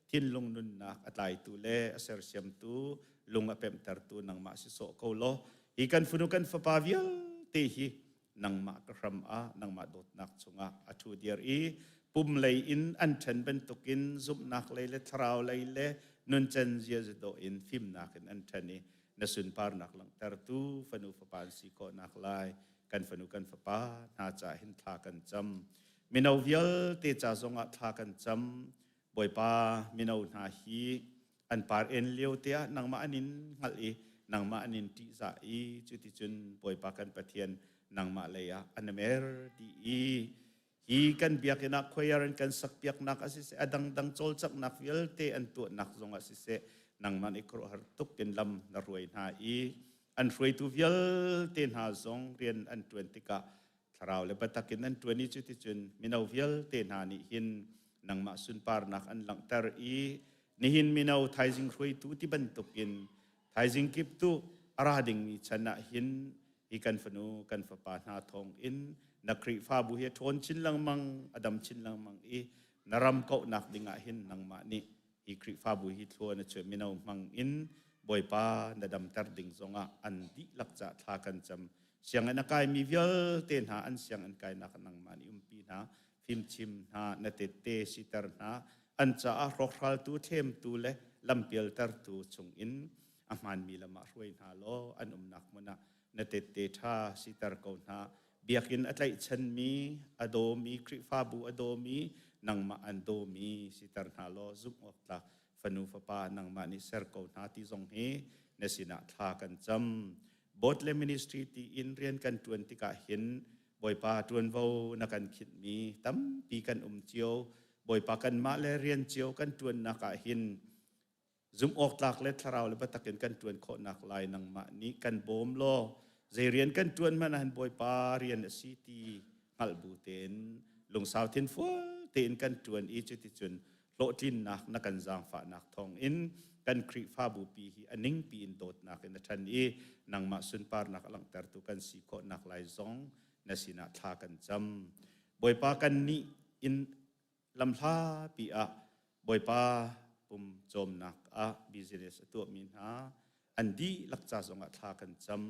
thinlung nunnak a tlaitu le a sersiamtu lung a pemhtertu nangmah si sawh ko law hi kan fanu kan fapa vialte hi nangmah ka hram ah nangmah dawtnak chungah a ṭhu dir i pum lei in an ṭhen bantukin zumhnak lei le thlarau lei le nuncen ziaza dawh in fimnak in an ṭhen i na sunparnak langhtertu fanu fapa an si khawhnak lai kan fanu kan fapa hna ca hin thla kan cam. Mino vialte ca zongah thla kan cam. Bawipa, mino hna hi an par en lio te ah nangmah an in hngalh i nangmah an in ṭihzah i cuticun Bawipa kan Pathian nangmah lei ah an mer dih i hi kan biakinn ah choir in kan sakpiaknak ah siseh, a dangdang cawlcanghnak vialte an tuahnak zong ah siseh, nangmah nih khuaruahhar tuk in lam na hruai hna i an hruaitu vialte hna zong rian an ṭuan tikah thlarau le biatak in an ṭuan i cuticun mino vialte hna nih hin nangmah sunparnak an langhter i nihin mino thaizing hruaitu ti bantukin thaizing kip tu a ra dingmi chan ah hin. Hi kan fanu kan fapa hna thawng in na Khrihfabu hi a ṭhawn chin lengmang, a dam chin lengmang i na ram kauhnak ding ah hin nangmah nih hi Khrihfabu hi thlua na chuah mino hmang in Bawipa na damter ding zongah an dihlak ca thla kan cam. Sianginn a kaimi vialte hna an sianginn kainak nangmah nih umpi hna, fimchim hna, na tette siter hna, an caah hrawkhraltu, thlemtu le lampialtertu chungin a hmaanmi lam ah hruai hna law an umnak hmun ah na tette ṭha siter ko hna. Biakinn a tlaihchanmi, a dawmi, Khrihfabu a dawmi, nangmah an dawmi siter hna law zumh awk tlak fanu fapa nangmah nih ser ko hna ti zong hi na sinah thla kan cam. Board le ministry tiin rian kan ṭuan tikah hin Bawipa ṭuanvo na kan khinhmi tampi kan um cio. Bawipa kanmah le rian cio kan ṭuannak ah hin Zumh awk tlak le thlarau le biatak in kan ṭuan khawhnak lai nangmah nih kan bawm law zei rian kan ṭuan hmanh ah hin Bawipa rian a si ti hngalh bu tein lungsau thinfual tein kan ṭuan i cuticun hlawhtlinnak na kan zaangfahnak thawngin kan Khrihfabu pi hi a ningpi in dawtnak in a ṭhan i nangmah sunparnak a langhtertu kan si khawhnak lai zong na sinah thla kan cam. Bawipa kan nih in lamhlapi ah Bawipa pum cawmnak ah business a tuahmi hna an dihlak ca zongah thla kan cam.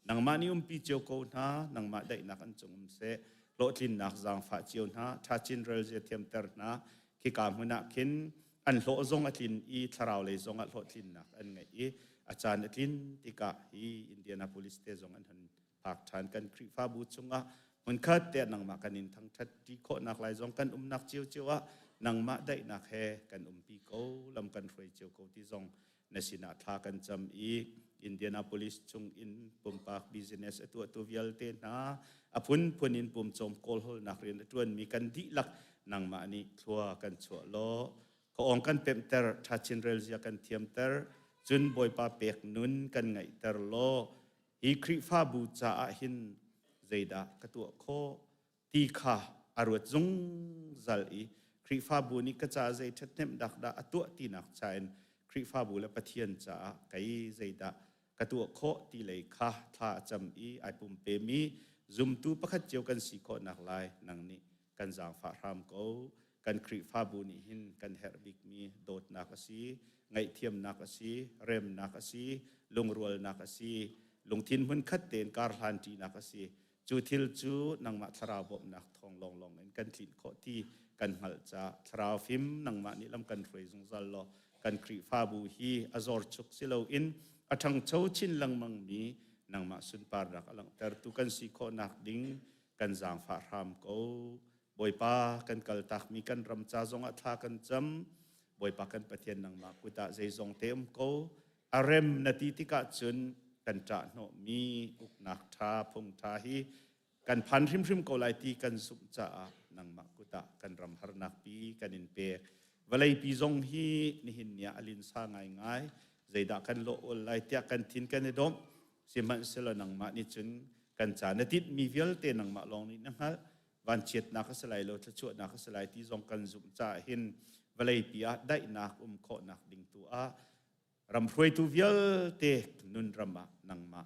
Nangmah nih umpi cio ko hna, nangmah daihnak an cung um seh, hlawhtlinnak zaangfah cio hna, ṭhachin relzia thiamter hna, khika hmun ah khin an hlawh zong a tlin i thlarau lei zongah hlawhtlinnak an ngeih i a caan a tlin tikah hi Indianapolis te zong an hun phak ṭhan kan Khrihfabu chungah hmunkhat te nangmah kan in thangṭhat ṭi khawhnak lai zong kan umnak ciocio ah nangmah daihnak he kan umpi ko lam kan hruai cio ko ti zong na sinah thla kan cam i Indianapolis chung in pumpak business a tuahtu vialte hna a phunphun in pumcawm kawlhawlnak rian a ṭuanmi kan dihlak nangmah nih thlua kan chuah law ka ong kan pemhter ṭhachin relzia kan thiamter cun Bawipa pek nun kan ngaihter law Hi Khrihfabu caah hin zeidah ka tuah khawh ti kha a ruat zungzal i Khrihfabu nih ka caah zei ṭhathnemhnak dah a tuah tinak cha in Khrihfabu le Pathian caah kei zeidah ka tuah khawh ti lei kha thla a cam i ai pumpemi zumtu pakhat cio kan si khawhnak lai nang nih kan zaangfah hram ko. Kan Khrihfabu nih hin kan herh bikmi dawtnak a si, ngaihthiamnak a si, remnak a si, lungrualnak a si, lungthin hmunkhat tein karhlan ṭinak a si. Cu thil cu nangmah thlarau bawmhnak thawng lawnglawng in kan tlinh khawh ti kan hngalh caah thlarau fim nangmah nih lam kan hruai zungzal law kan Khrihfabu hi a zorchuk si loin a ṭhangcho chin lengmangmi nangmah sunparnak a langhtertu kan si khawhnak ding kan zaangfah hram ko. Bawipa kan kaltakmi kan ram ca zongah thla kan cam. Bawipa kan Pathian nangmah kut ah zeizong te um ko. A rem na ti tikah cun kan ṭahhnawhmi uknak ṭha phung ṭha hi kan phan hrimhrim ko lai ti kan zumh caah nangmah kut ah kan ram harnak pi kan in pek. Vawleipi zong hi nihin ni ah a linsa ngaingai. Zeidah kan lawh ol lai tiah kan thin kan i domh. Sihmanhsehlaw nangmah nih cun kan ca na tinhmi vialte nangmah lawng nih na hngalh. Vanchiatnak a si lai lo, thluachuahnak a si lai ti zong kan zumh caah hin vawleipi ah daihnak um khawhnak ding tu ah ram hruaitu vialte nun ram ah nangmah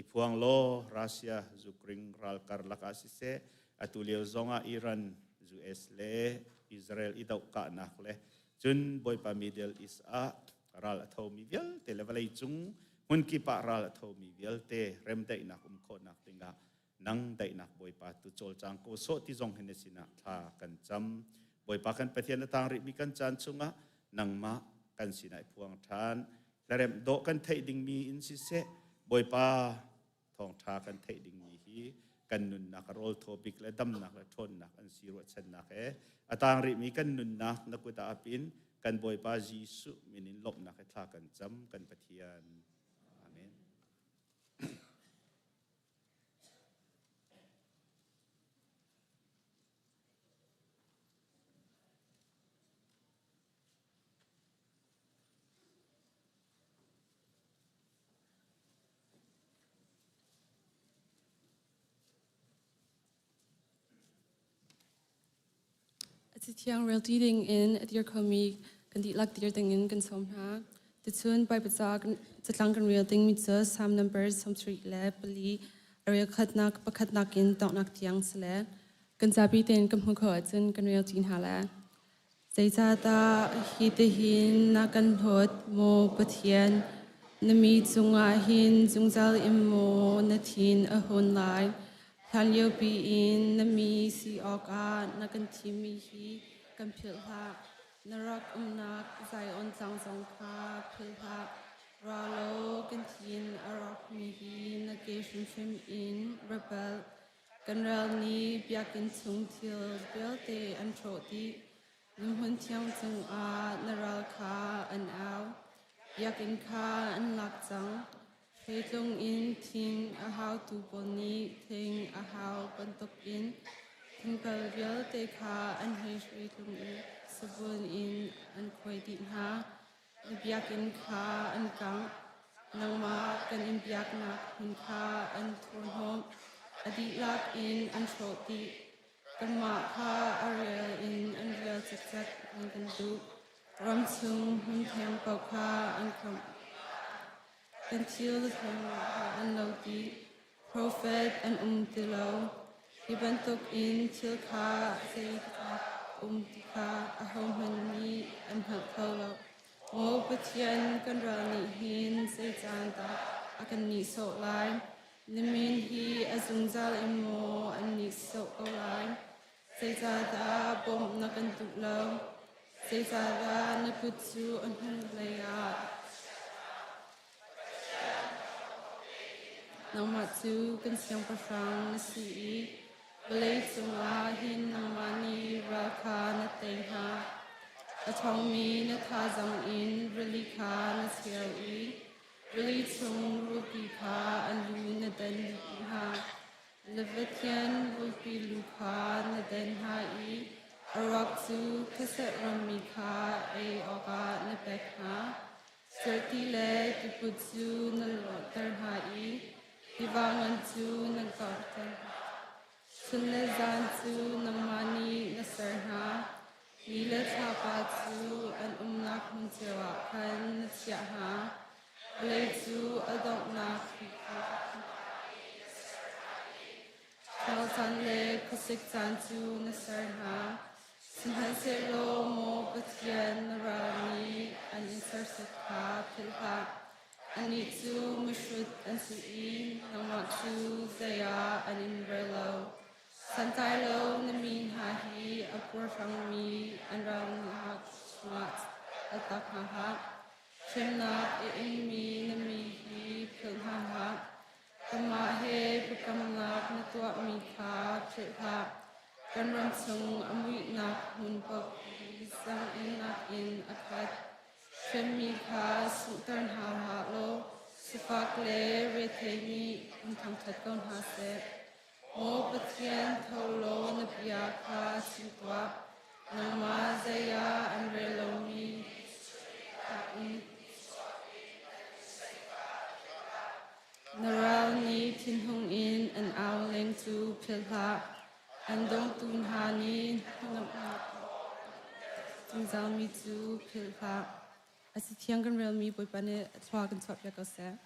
i phuang law Russia Ukraine ral karlak ah siseh atu lio zong ah Iran US le Israel i dohkahnak le cun Bawipa Middle East ah ral a thomi vialte le vawlei cung hmunkip ah ral a thomi vialte remdaihnak um khawhnak dingah nang daihnak Bawipa tu cawlcang ko sawh ti zong hin na sinah thla kan cam. Bawipa kan Pathian a tang rihmi kan caan chungah nangmah kan sinah i phuang ṭhan. Hlaremh dawh kan theih dingmi in siseh Bawipa thawngṭha kan theih dingmi hi kan nunnak a rawl thaw bik le damnak le ṭhawnnak an si ruahchannak he a tang rihmi kan nunnak na kut ah apin kan Bawipa Jesuh min in lawmhnak he thla kan cam kan Pathian. Amen. A Cathiang relṭi dingin a dir khomi kan dihlak dir dingin kan sawm hna. Tuchun Baibal ca catlang kan rel dingmi cu Psalm number 74. A rel khatnak pakhatnak in donghnak tiang si le kan zapi tein kan hmuh khawh ahcun kan rel ṭi hna lai. Zeicahdah hi tihin na kan hlawt, maw Pathian? Na mi cungah hin zungzal in maw na thin a hun lai? Hlanliopi in na mi si awkah na kan thimmi hi kan philh hlah. Na rak umnak Zion tlang zong kha philh hlah. Ra law kan thin a rawkmi hi na ke hrimhrim in ra palh. Kan ral nih biakinn chung thil vialte an hrawh dih. Na hmun thiang cungah na ral kha an au. Biakinn kha an lak cang. Hreitlung in thing a hautu pawl nih thing a hau bantukin thingpel vialte kha an hei hreitlung i savun in an khuai dih hna. Na biakinn kha an kangh. Nangmah kan in biaknak hmun kha an thurhnawmh. A dihlak in an hrawh dih. Kanmah kha a rial in an rial cikcek an kan duh. Ram chung hmun thiang paoh kha an khamh. Kan thil kha an lo dih. Profet an um ti lo. Hi bantukin thil kha zeitik um ti kha ahohmanh nih an hngalh kho lo. Maw Pathian, kan ral nih hin zei caan dah a kan nihsawh lai? Na min hi a zungzal in maw an nihsawh ko lai? Zeicahdah bawmh na kan duh lo? Zeicahdah na kut cu a hnulei ah Nangmah cu kan siangpahrang na si i vawlei cungah hin nangmah nih ral kha na tei hna. A ṭhawngmi na thazaang in rili kha na cheu i rili chung rulpi kha an lu na den dih hna. Leviathan rulpi lu kha na den hna i a ruak cu khuaseh rammi kha ei awkah na pek hna. Cerhti le tiput cu na lawhter hna i tiva ngan cu na karhter hna. Chun le zan cu nangmah nih na ser hna. Ni le thlapa cu an umnak hmun cio ah khan na chiah hna. Vawlei cu a donghnak Ṭhal caan le khuasik caan cu na ser hna. Sihmanhsehlaw maw Pathian na ral nih an in sersiat kha philh hlah. Annih cu mihrut an si i nangmah cu zei ah an in rel lo. Santlai lo na mi hna hi a puarhrangmi an ral hna chungah a tak hna hlah. Hremnak a ingmi na mi hi philh hna hlah. Kanmah he biakamnak na tuahmi kha philh hlah. Kan ram chung a muihnak hmun paoh hi zaang-ennak in a khat. Hremmi kha sunghter hna hlah law sifak le rethei nih in thangṭhat ko hna seh. Maw Pathian, tho law na bia kha chim tuah. Nangmah zei ah an rel lomi in Na ral nih thinhung in an au leng cu philh hlah. An dawngtu hna nih hnangamnak zungzalmi cu philh hlah. A si thiang kan relmi Bawipa nih thlua kan chuahpiak ko seh.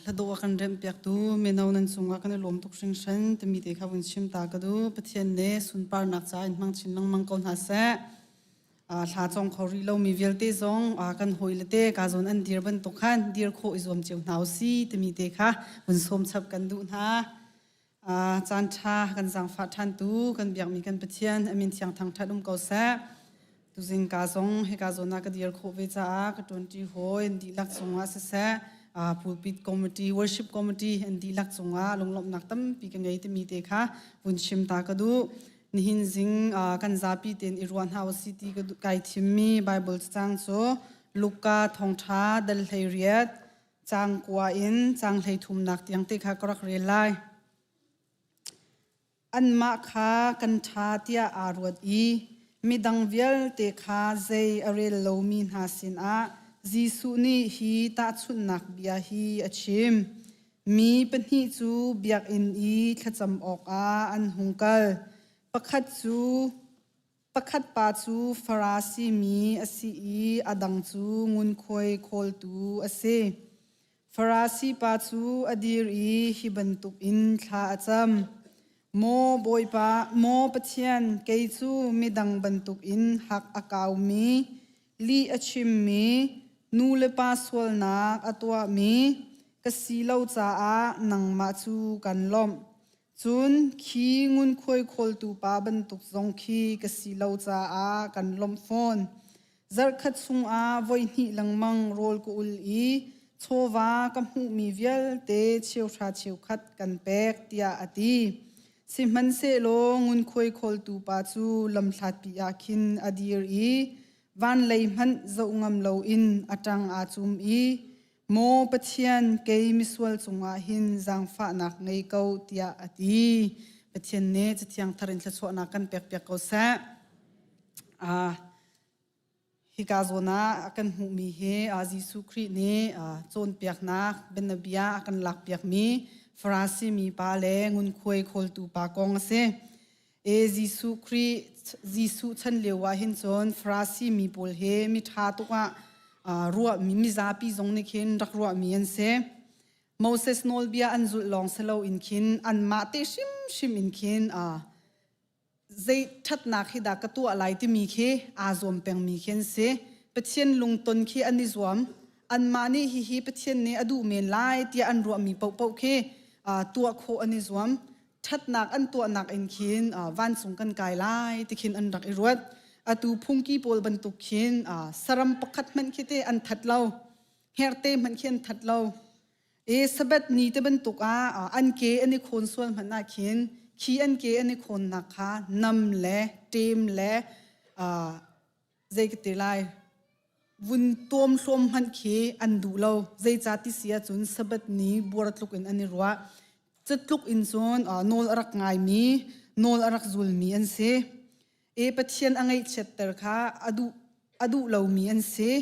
Hladawh a kan remhpiaktu mino nan cungah kan i lawm tuk hringhran timi te kha vun chim ta ka duh. Pathian nih sunparnak ca in hmang chin lengmang ko hna seh. Hla cawng kho rih lomi vialte zong kan hawile te ka zawn an dir bantuk khan dir khawh i zuam cio hna usih timi te kha vun sawm chap kan duh hna. Caan ṭha kan zaangfah ṭhantu kan biakmi kan Pathian a min thiang thangṭhat um ko seh. Tuzing ka zong hika zawn ah ka dir khawh ve caah ka ṭuanṭi hawi an dihlak cungah siseh pulpit committee worship committee an dihlak cungah lunglawmhnak tampi ka ngei timi te kha vun chim ta ka duh. Nihin zing kan zapi tein i ruah hna usih ti kai thimmi Bible cacang cu Luka thawngṭha dal 18 Caang kua in caang 33nak tiang te kha ka rak rel lai. Anmah kha kan ṭha tiah aa ruat i midang vialte kha zei a rel lomi hna sinah Jesuh nih hi tahchunhnak bia hi a chim. Mi pahnih cu biakinn i thlacam awkah an hung kal. Pakhat cu Pakhat pa cu Farasi mi a si i a dang cu ngunkhuai khawltu a si. Farasi pa cu a dir i hi bantukin thla a cam. Maw Bawipa, maw Pathian, kei cu midang bantukin hak a kaumi, lih a chimmi, nu le pa sualnak a tuahmi ka si lo caah nangmah cu kan lawmh. Cun khi ngunkhuai khawltu pa bantuk zong khi ka si lo caah kan lawmh fawn. Zarhkhat chungah voihnih lengmang rawl ka ul i chawva ka hmuhmi vialte cheuhra cheukhat kan pek tiah a ti. Sihmanhsehlaw ngunkhuai khawltu pa cu lamhlatpi ah khin a dir i van lei hmanh zoh ngam loin a ṭang aa cum i Maw Pathian, kei misual cungah hin zaangfahnak ngei ko, tiah a ti. Pathian nih Cathiang thar in thluachuahnak kan pekpiak ko seh. Uh, hika zawn ah kan hmuhmi hi uh, Jesuh Khrih nih uh, cawnpiaknak bianabia a kan lakpiakmi Farasi mi pa le ngunkhuai khawltu pa kong a si. E Jesuh Khrih Jesuh chan lio ah hin cun Farasi mi pawl he mi ṭha tuk ah ruahmi mizapi zong nih khin rak ruahmi an si. Moses nawlbia an zulh lawng si loin khin anmah te hrimhrim in khin zei ṭhatnak hi dah ka tuah lai timi khi aa zuam pengmi khi an si. Pathian lungton khi an i zuam. Anmah nih hihi Pathian nih a duh men lai tiah an ruahmi paohpaoh khi tuah khawh an i zuam. ṭhatnak an tuahnak in khin vancung kan kai lai ti khin an rak i ruat. Atu phungki pawl bantuk khin saram pakhat hmanh khi te an that lo. Hngerte hmanh khi an that lo. E Sabbath ni te bantuk ah an ke an i khawn sual hmanh ah khin khi an ke an i khawnnak kha nam le ṭem le zei ka ti lai vun tuam hlawm hmanh khi an duh lo zeicah ti si ahcun Sabbath ni buar tluk in an i ruah Cutluk in cun nawl a rak ngaimi, nawl a rak zulmi an si. E Pathian a ngaihchiatter kha a duh, a duh lomi an si.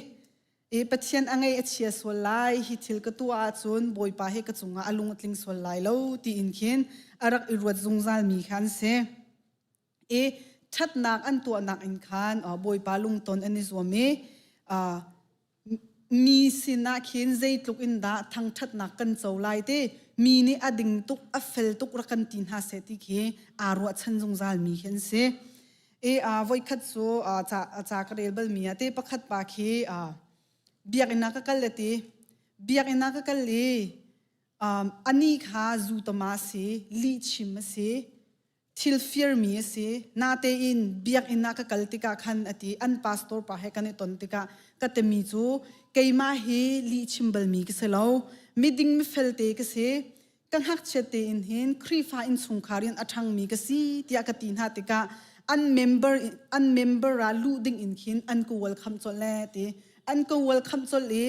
E Pathian a ngaih a chia sual lai, hi thil ka tuah ahcun Bawipa hi ka cungah a lung a tling sual lai lo tiin khin a rak i ruat zungzalmi kha an si. I ṭhatnak an tuahnak in khan Bawipa lungton an i zuam i mi sinah khin zeitluk in dah thangṭhatnak kan co lai ti mi nih a ding tuk a fel tuk rak kan ti hna seh ti khi aa ruahchan zungzal mi khi an si. E voikhat cu ca ca ka rel bal mi ah te pakhat pa khi biakinn ah ka kal le ti biakinn ah ka kal i ani kha zu tama si lih chim a si thil firmi a si. Natein biakinn ah ka kal tikah khan a ti an pastor pa he kan i ton tikah ka timi cu keimah hi lih chim balmi ka si lo. Miding mifel te ka si. Ka ngakchiat tein hin Khrihfa innchungkhar in a ṭhangmi ka si tiah ka ti hna tikah an member an member ah luh ding in khin an ka welcome colh le ti an ka welcome colh i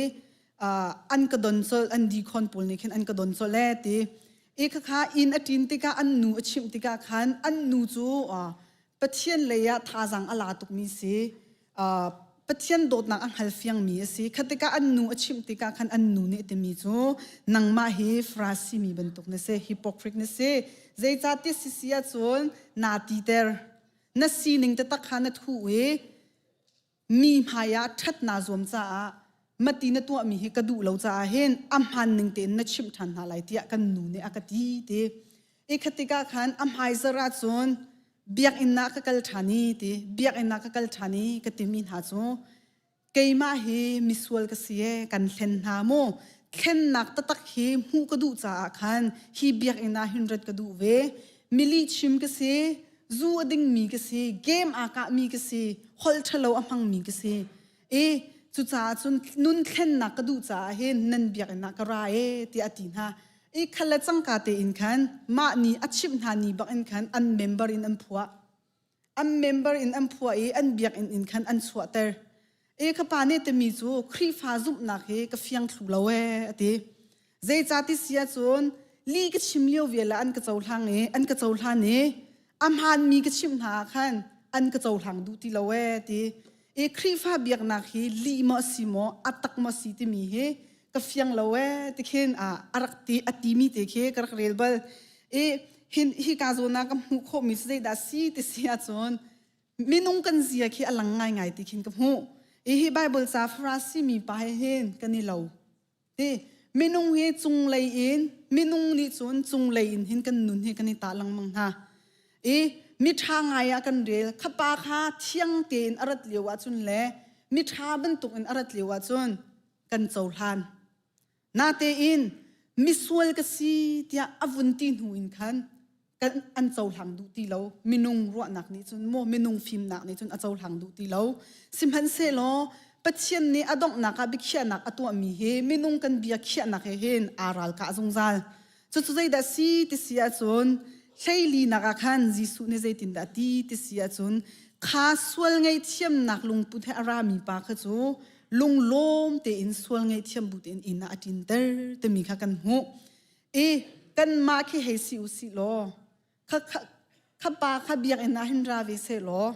an ka don colh an deacon pawl nih khin an ka don colh le ti I khakha inn a ṭin tikah an nu a chimh tikah khan an nu cu Pathian lei ah thazaang a la tukmi si. Pathian dawtnak a hngal fiangmi a si. Kha tikah an nu a chimh tikah khan an nu nih a timi cu nangmah hi Farasi mi bantuk na si, hypocrite na si. Zeicahtiah sisi ahcun naa titer. Na sining taktak kha na thuh i mi hmai ah ṭhat naa zuam caah. Mati na tuahmi hi ka duh lo caah hin a hmaan ning tein na chimh ṭhan hna lai tiah kan nu nih a ka ti ti. I kha tikah khan a hmaizarh ahcun biakinn ah ka kal ṭhan i ti biakinn ah ka kal ṭhan i ka timi hna cu keimah hi misual ka si ee kan hlen hna mu thlennak taktak hi hmuh ka duh caah khan hi biakinn ah hin rat ka duh ve mili chim ka si zu a dingmi ka si game aa kahmi ka si holh ṭhalo a hmangmi ka si i cucaah cun nun thlennak ka duh caah hin nan biakinn ah ka ra e tiah a ti hna i khal le cangka tein khan mah ni a chimh hna ni bak in khan an member in an phuah an member in an phuah i an biakinn in khan an chuahter e ka pa nih timi cu Khrihfa zumhnak hi ka fiang thlu lo e a ti zeicati si ahcun li ka chim lio vial ah an ka cohlang i an ka cohlan i a hmaanmi ka chimh hna ah khan an ka cohlang duh ti lo e ti i Khrihfa biaknak hi lih maw si maw a tak maw si timi hi ka fiang lo e ti khin a rak ti a timi te khi ka rak rel bal i hin hi ka zawn ah ka hmuh khawhmi cu zeidah si ti si ahcun minung kan zia khi a lang ngaingai ti khin ka hmuh i hi Bible ca Farasi mi pa he hin kan i lo Ti minung hi cunglei in minung nih cun cunglei in hin kan nun hi kan i tah lengmang hna. I miṭha ngai ah kan rel. Khapa kha thiang tein a rat lio ahcun le miṭha bantuk in a rat lio ahcun kan cohlan. Natein misual ka si tiah a vun ti hnu in khan kan an cohlang duh ti lo minung ruahnak nih cun maw minung fimnak nih cun a cohlang duh ti lo sihmanhsehlaw Pathian nih a donghnak ah biakhiahnak a tuahmi hi minung kan bia khiahnak he hin aa ralkah zungzal cucu zeidah si ti si ahcun hleilinak ah khan Jesuh nih zeitindah ti ti si ahcun kha sual ngaihthiamnak lungput he a rami pa kha cu lunglawm tein sual ngaihthiam bu tein inn ah a ṭinter timi kha kan hmuh I kanmah khi hei si u sih law kha kha kha pa kha biakinn ah hin ra ve seh law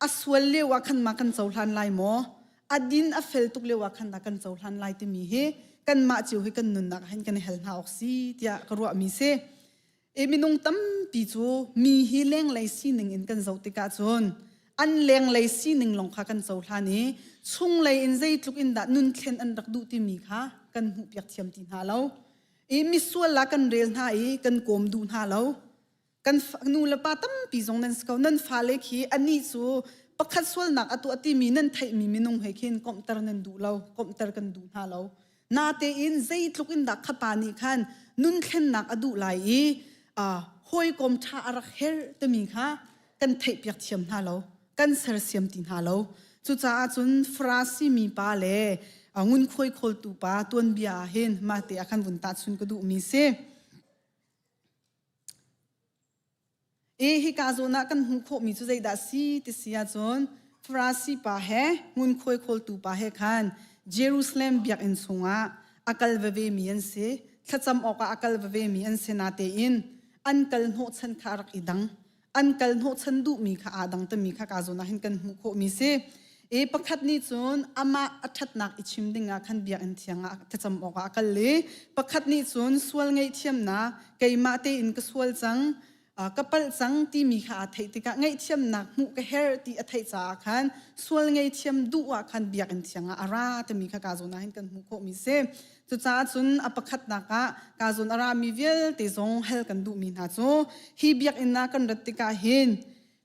a sual lio ah khan ma kan cohlan lai maw a din a fel tuk lio ah khan dah kan cohlan lai timi hi kanmah cio hi kan nunnak hin kan i hal hna awk si tiah ka ruahmi si. E minung tampi cu mi hi lenglei sining in kan zoh tikah cun an lenglei sining lawng kha kan cohlan i chunglei in zeitluk in dah nun thlen an rak duh timi kha kan hmuhpiak thiam ti hna lo. I misual ah kan rel hna i kan kawm duh hna lo. Kan nu le pa tampi zong nan si ko. Nan fale khi anih cu pakhat sualnak a tuah timi nan theihmi minung he khin komhter nan duh lo, komhter kan duh hna lo. Natein zeitluk in dah kha pa nih khan nun thlennak a duh lai i hawikom ṭha a rak herh timi kha kan theihpiak thiam hna lo, kan sersiam ti hna lo. Cucaah cun Farasi mi pa le ngunkhuai khawltu pa tuanbia ah hin mah te ah khan vun tahchun ka duhmi si. E hika zawn ah kan hmuh khawhmi cu zeidah si ti si ahcun Farasi pa he ngunkhuai khawltu pa he khan Jerusalem biakinn chungah a kal veve mi an si. Thlacam awkah a kal veve mi an si natein an kal hnawhchan kha a rak i dang. An kal hnawhchan duhmi kha aa dang timi kha ka zawn ah hin kan hmuh khawhmi si. E pakhat nih cun amah a ṭhatnak i chim dingah khan biakinn thiang ah thlacam awkah a kal i pakhat nih cun sual ngaihthiamnak keimah tein ka sual cang ka palh cang timi kha aa theih tikah ngaihthiamnak hmuh ka herh ti a theih caah khan sual ngaihthiam duh ah khan biakinn thiang ah a ra timi kha ka zawn ah hin kan hmuh khawhmi si. Cucaah cun a pakhatnak ah ka zawn a rami vialte zong hal kan duhmi hna cu hi biakinn ah kan rat tikah hin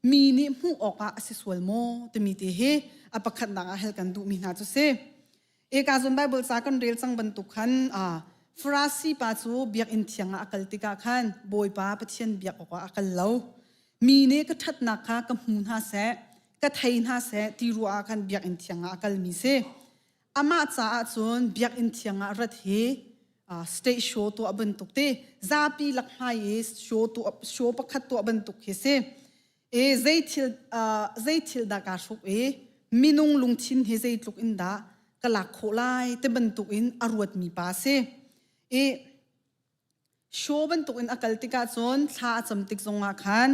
mi nih hmuh awkah a si sual maw timi te hi a pakhatnak ah hal kan duhmi hna cu si. Eka zun Bible ca kan rel cang bantuk khan Farasi pa cu biakinn thiang ah a kal tikah khan Bawipa Pathian biak awkah a kal lo. Mi nih ka ṭhatnak kha ka hmu hna seh, ka thei hna seh ti ruah ah khan biakinn thiang ah a kalmi si. Amah caah cun biakinn thiang ah rat hi stage show tuah bantuk te zapi lak hmai i show tuah show pakhat tuah bantuk khi si. E zei thil zei thil dah kaa hruk i minung lungthin hi zeitluk in dah ka lak khawh lai ti bantuk in a ruatmi pa si. I show bantuk in a kal tikah cun thla a cam tik zongah khan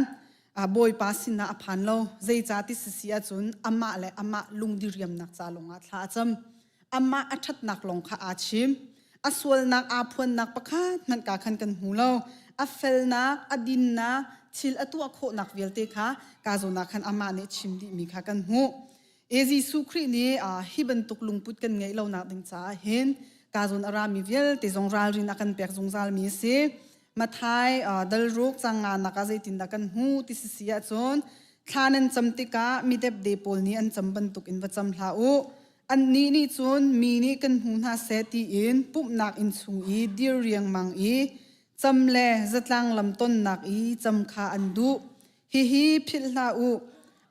Bawipa sinah a phan lo. Zeicah ti sisi ahcun amah le amah lungdiriamnak ca lawngah thla a cam. Amah a ṭhatnak lawng kha aa chim. A sualnak aa phuannak pakhat hmanh ka khan kan hmu lo. A felnak, a dinnak, thil a tuah khawhnak vialte kha ka zawn ah khan amah nih chim dihmi kha kan hmuh. E Jesuh Khrih nih hi bantuk lungput kan ngeih lonak ding caah hin ka zawn a rami vialte zong ralrin a kan pek zungzal mi a si. Mathai dalruk cang nga nak ah zeitindah kan hmu ti si si ahcun thla nan cam tikah mi depde pawl nih an cam bantuk in va cam hlah u. Annih nih cun mi nih kan hmu hna seh tiin pumhnak inn chung i dir riangmang i cam le zatlang lam tonnak i cam kha an duh. Hihi philh hlah u,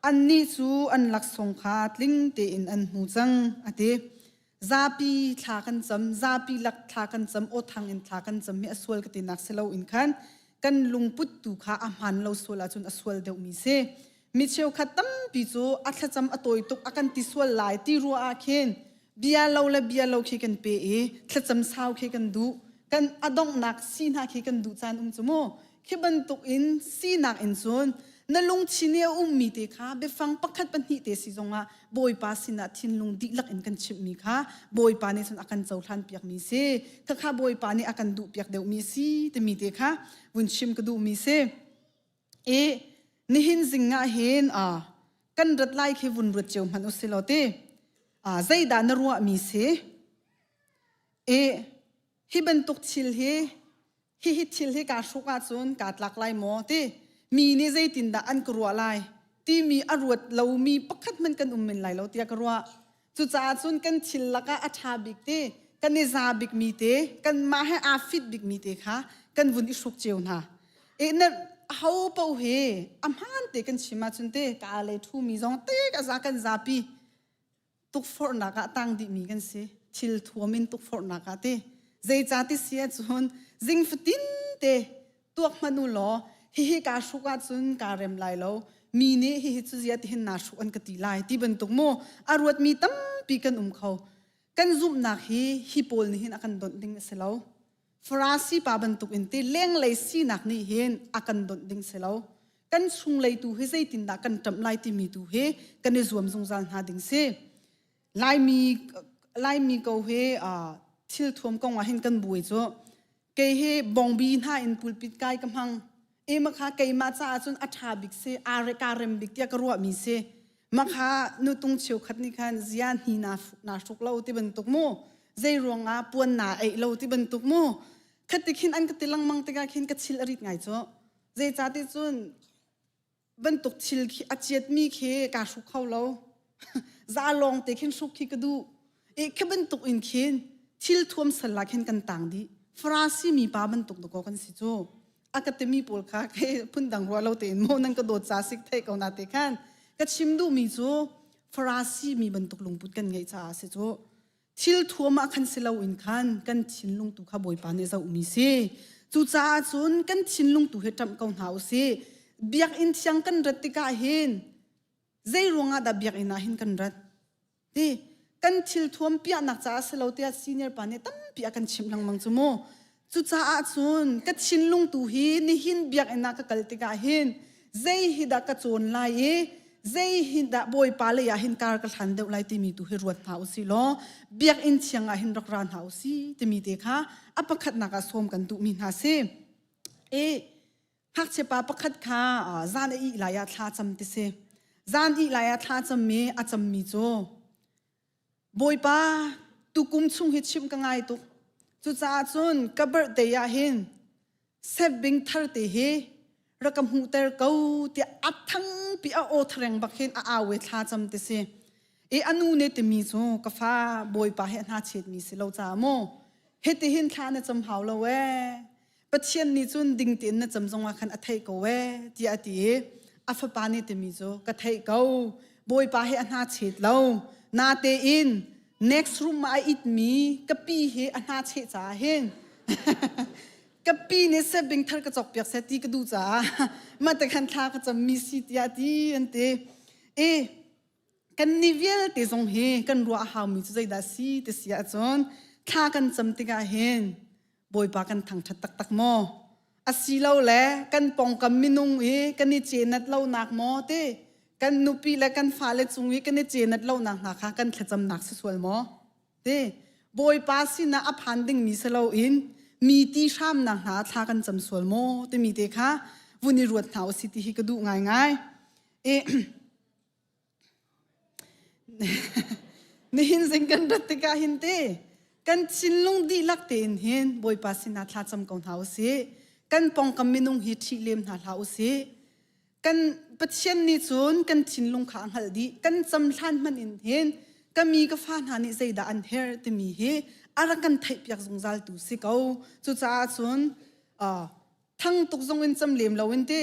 annih cu an laksawng kha tling tein an hmu cang, a ti. Zapi thla kan cam, zapi lak thla kan cam, aw thang in thla kan cam hi a sual ka tinak si loin khan kan lungput tu kha a hmaan lo sual ahcun a sual deuhmi si. Mi cheukhat tampi cu a thlacam a tawi tuk a kan ti sual lai ti ruah ah khin bia lo le bia lo khi kan pe i thlacam sau khi kan duh. Kan a donghnak si hna khi kan duh caan um cu mu. Khi bantuk in sinak in cun na lungthin i a ummi te kha biafang pakhat pahnih te si zongah Bawipa sinah thinlung dihlak in kan chimhmi kha Bawipa nih cun a kan cohlan piakmi si. Khakha Bawipa nih a kan duh piak deuhmi si timi te kha vun chim ka duhmi si. I nihin zing ah hin kan rat lai khi vun ruat cio hmanh usih law ti zeidah na ruahmi si? I hi bantuk thil hi hihi thil hi kaa hruk ahcun kaa tlak lai maw ti mi nih zeitindah an ka ruah lai timi a ruat lomi pakhat hmanh kan um men lai lo tiah ka ruah. Cucaah cun kan thil lakah a ṭha bik te, kan i za bikmi te, kanmah he aa fit bikmi te kha kan vun i hruk cio hna. E na ho paoh hi a hmaan te kan chim ahcun te ka le ṭhumi zong te ka za kan zapi tukforhnak ah tang dihmi kan si. Thil thuam in tukforhnak ah te. Zeicah ti si ahcun zing fatin te tuak hmanh u law hihi kaa hruk ahcun kaa rem lai lo mi nih hihi cu zia tihin naa hruk an ka ti lai ti bantuk mu a ruatmi tampi kan um kho kan zumhnak hi hi pawl nih hin a kan donh ding a si lo Farasi pa bantuk in ti lenglei sinak nih hin a kan donh ding si lo kan chunglei tu hi zeitindah kan ṭamh lai timi tu hi kan i zuam zungzal hna ding si Laimi Laimi ko hi thil thuam kong ah hin kan buai cu Kei hi bongbi hna in pulpit kai ka hmang. E makha keimah caah cun a ṭha bik si, aa re kaa rem bik tiah ka ruahmi si. Makha nutung cheukhat nih khan zia hni naa naa hruk lo ti bantuk mu. Zei ruangah puan naa eih lo ti bantuk mu. Khati khin an ka ti lengmang tikah khin ka chil a rit ngai cu. Zeicahti cun bantuk thil khi a chiatmi khi kaa hruk kho lo za lawng te khin hruk khi ka duh e khi bantuk in khin thil thuam sal ah khin kan tang dih Farasi mi pa bantuk dakaw kan si cu a ka timi pawl kha ke phundang ruah lo tein mo nan ka dawt ca sik thei ko na te khan ka chim duh mi cu Farasi mi bantuk lungput kan ngeih caah si cu Thil thuam ah khan si loin khan kan thinlung tu kha Bawipa nih zohmi si. Cucaah cun kan thinlung tu hi ṭamh ko hna u sih. Biakinn thiang kan rat tikah hin zei ruangah dah biakinn ah hin kan rat? Ti kan thil thuam piahnak caah si lo tiah senior pa nih tampi a kan chimh lengmang cu mu. Cucaah cun ka thinlung tu hi nihin biakinn ah ka kal tikah hin zei hi dah ka cawn lai i zei hi dah Bawipa lei ah hin kar ka hlan deuh lai timi tu hi ruat hna usih law biakinn thiang ah hin rak ra hna usih timi te kha a pakhatnak ah sawm kan duhmi hna si. I ngakchia pa pakhat kha zan a ih lai ah thla cam ti si. Zan ih lai ah thla cam i a cammi cu Bawipa, tukum chung hi chimh ka ngai tuk. Cucaah cun ka birthday ah hin sebbing thar te hi rak ka hmuhter ko tiah a thangpi a aw thareng bak hin a au i thla cam ti si. I a nu nih timi cu ka fa Bawipa hi a hna chetmi si lo caah maw hiti hin thla na cam hau lo ee. Pathian nih cun ding tein na cam zongah khan a theih ko ee tiah a ti i a fapa nih timi cu ka theih ko Bawipa hi a hna chet lo natein next room ah a itmi ka pi hi a hna cheh caah hin ka pi nih sebing thar ka cawk piak seh ti ka duh caah mah te khan thla ka cammi si tiah ti an ti i kan ni vialte zong hi kan ruah a haumi cu zeidah si ti si ahcun thla kan cam tikah hin Bawipa kan thangṭhat taktak maw? Asilole kan pawngkam minung i kan i cenat lonak maw ti kan nupi le kan fale cung i kan i cenat lonak hna kha kan thlacamnak si sual maw? Ti Bawipa sinah a phan dingmi si loin mi ti hramnak hna thla kan cam sual maw timi te kha vun i ruat hna usih ti hi ka duh ngaingai. I. Nihin zing kan rat tikah hin te kan thinlung dihlak tein hin Bawipa sinah thlacam ko hna usih. Kan pawngkam minung hi ṭhih lem hna hlah usih. Kan Pathian nih cun kan thinlung kha a hngalh dih. Kan cam hlan hmanh in hin ka mi ka fa hna nih zeidah an herh timi hi a rak kan theihpiak zungzal tu si ko. Cucaah cun uh, thang tuk zong in cam lem lo in te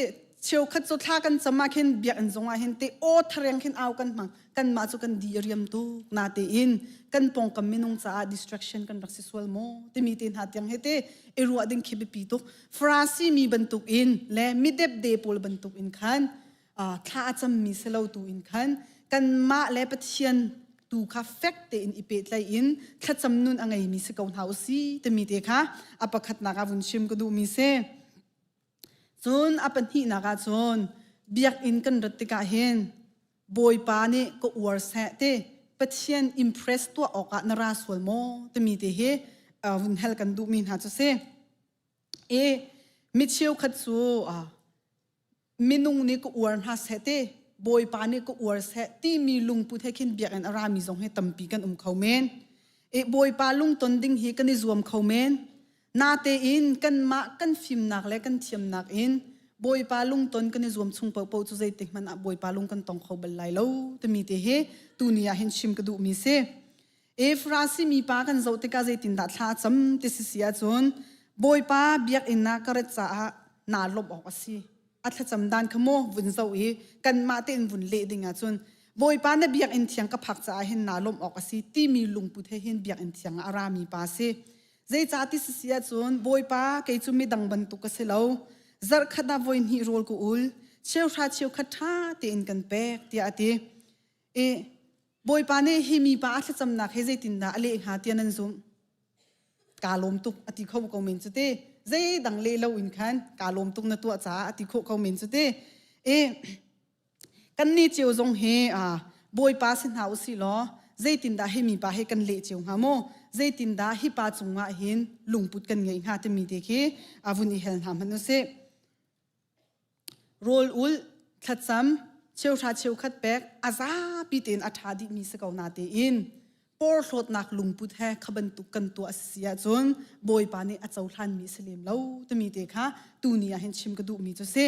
cheukhat cu thla kan cam ah khin biakinn zong ah hin te aw thareng khin au kan hmang kanmah cu kan di riam tuk na te in kan pawngkam minung caah distraction kan rak si sual maw timi te hna tiang he te i ruah ding khi biapi tuk Farasi mi bantuk in le midepde pawl bantuk in khan thla a cammi si lo tu in khan kanmah le Pathian tu kha fek tein i pehtlaih in thlacam nun a ngeimi si ko hna u si timi te kha a pakhatnak ah vun chim ka duhmi si. Cun a pahnihnak ah cun biakinn kan rat tikah hin Bawipa nih ka uar seh ti Pathian impress tuah awkah na ra sual maw timi te hi vun hal kan duhmi hna cu si. I mi cheukhat cu minung nih ka uar hna seh ti Bawipa nih ka uar seh timi lungput he khin biakinn a rami zong hi tampi kan um kho men. I Bawipa lungton ding hi kan i zuam kho men. Natein kanmah kan fimnak le kan thiamnak in Bawipa lungton kan i zuam chung paohpaoh cu zeitik hmanh ah Bawipa lung kan tong kho bal lai lo timi te hi tuni ah hin chim ka duhmi si. Efrasi mipa kan zoh tikah zeitindah thla a cam ti si si ahcun Bawipa biakinn ah ka rat caah naa lawmh awk a si. A thlacam dan kha maw vun zoh i kanmah tein vun leh ding ahcun Bawipa na biakinn thiang ka phak caah hin naa lawmh awk a si timi lungput he hin biakinn thiang ah a rami pa a si. Zeicah ti si si ahcun Bawipa kei cu midang bantuk ka si lo. Zarhkhat ah voi hnih rawl ka ul, cheuhra cheukhat ṭha tein kan pek tiah a ti. I Bawipa nih hi mipa a thlacamnak hi zeitindah a leh hnga tiah nan zumh? Kaa lawm tuk a ti kho ko men cu ti. Zeidang leh loin khan kaa lawm tuk na tuah caah a ti khawh ko men cu ti. I kannih cio zong hi Bawipa si hna usih law zeitindah hi mipa hi kan leh cio hnga maw? Zeitindah hi pa cungah hin lungput kan ngeih hnga timi te khi vun i hel hna hmanh usih. Rawl ulh, thlacam, cheuhra cheukhat pek a zapi tein a ṭha dihmi si ko natein porhlawtnak lungput he kha bantuk kan tuah a si ahcun Bawipa nih a cohlanmi si lem lo timi te kha tuni ah hin chim ka duhmi cu si.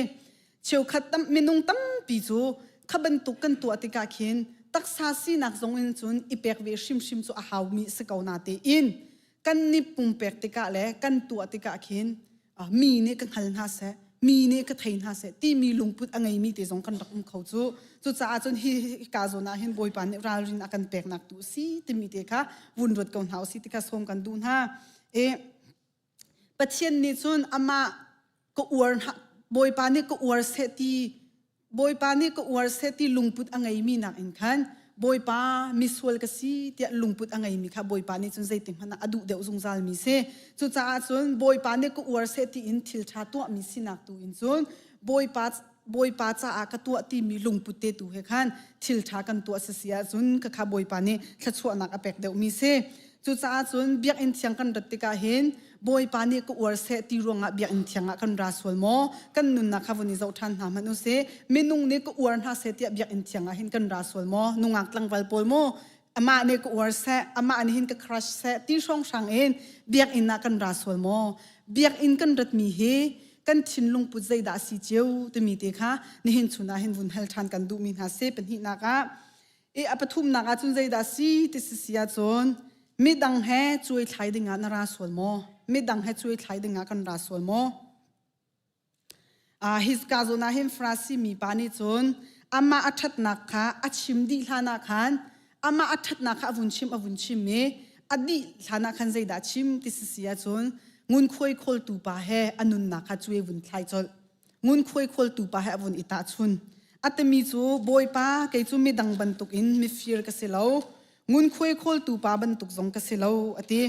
Cheukhat tam, minung tampi cu kha bantuk kan tuah tikah khin taksa sinak zong in cun i pek ve hrimhrim cu a haumi si ko natein kan ni pumpek tikah le kan tuah tikah khin mi nih ka hngal hna seh mi nih ka thei hna seh timi lungput a ngeimi te zong kan rak um kho cu cucaah cun hi ka zawn ah hin bawipa nih ralrin a kan peknak tu si timi te kha vun ruat ko hna usih ti kha sawm kan duh hna e Pathian nih cun amah ka uar Bawipa nih ka uar seh ti Bawipa nih ka uar seh ti lungput a ngeimi nakin khan Bawipa misual ka si tiah lungput a ngeimi kha Bawipa nih cun zeitik hmanh ah a duh deuh zungzalmi si. Cucaah cun Bawipa nih ka uar seh tiin thil ṭha tuahmi sinak tu in cun Bawipa Bawipa caah ka tuah timi lungput te tu he khan thil ṭha kan tuah si si ahcun khakha Bawipa nih thluachuahnak a pek deuhmi si. Cucaah cun biakinn thiang kan rat tikah hin Bawipa nih ka uar seh ti ruangah biakinn thiang ah kan ra sual maw? Kan nunnak kha vun i zoh ṭhan hna hmanh u sih. Minung nih ka uar hna seh tiah biakinn thiang ah hin kan ra sual maw? Nungak tlangval pawl maw? Amah nih ka uar seh, amah nih hin ka crush seh ti hrawnghrang in biakinn ah kan ra sual maw? Biakinn kan ratmi hi kan thinlung put zeidah a si cio timi te kha nihin chun ah hin vun hal ṭhan kan duhmi hna si. Pahnihnak ah I a pathumnak ah cun zeidah si ti si si ahcun midang he cuai thlai dingah na ra sual maw? Midang he cuai thlai dingah kan ra sual maw? Uh, hika zawn ah hin Farasi mi pa nih cun amah a ṭhatnak kha a chim dih hlan ah khan amah a ṭhatnak kha a vun chim a vun chim i a dih hlan ah khan zeidah chim ti si si ahcun ngunkhuai khawltu pa he a nunnak kha cuai vun thlai colh. Ngunkhuai khawltu pa he a vun i tahchun. A timi cu Bawipa kei cu midang bantukin mifir ka si lo. Ngunkhuai khawltu pa bantuk zong ka si lo a ti.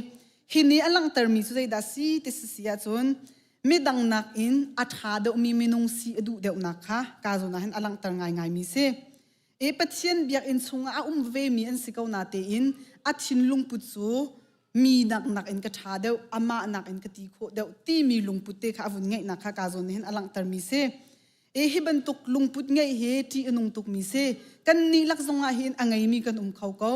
Hi nih a langhtermi cu zeidah si ti si si ahcun midang nakin a ṭha deuhmi minung si a duh deuhnak kha ka zawn ah hin a langhter ngaingaimi si. E Pathian biakinn chungah a um vemi an si ko natein a thinlung put cu mi nak nak in ka ṭha deuh amah nak in ka ti khawh deuh timi lungput te kha a vun ngeihnak kha ka zawn nih hin a langhtermi si. E hi bantuk lungput ngeih hi ṭih a nung tukmi si. Kan nih lak zongah hin a ngeimi kan um kho ko.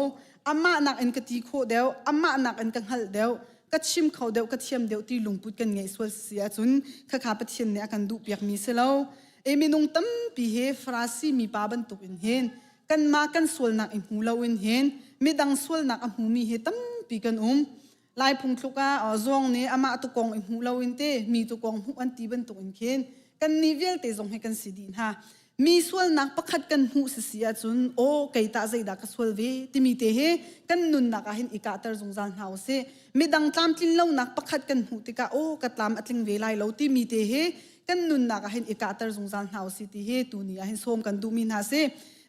Amah nakin ka ti khawh deuh, amah nakin ka hngalh deuh, ka chim kho deuh, ka thiam deuh ti lungput kan ngeih sual si ahcun khakha Pathian nih a kan duhpiakmi si lo. E minung tampi hi Farasi mipa bantukin hin kanmah kan sualnak i hmu loin hin midang sualnak a hmumi hi tampi kan um. Lai phungthluk ah zuang nih amah tukong i hmu loin te mi tukong hmuh an ti bantuk in khin kan nih vialte zong hi kan si dih hna. Mi sualnak pakhat kan hmuh si si ahcun aw kei tah zeidah ka sual ve timi te hi kan nunnak ah hin i kahter zungzal hna usih. Midang tlamtlin lonak pakhat kan hmuh tikah aw ka tlam a tling ve lai lo timi te hi kan nunnak ah hin i kahter zungzal hna usih ti hi tuni ah hin sawm kan duhmi hna si.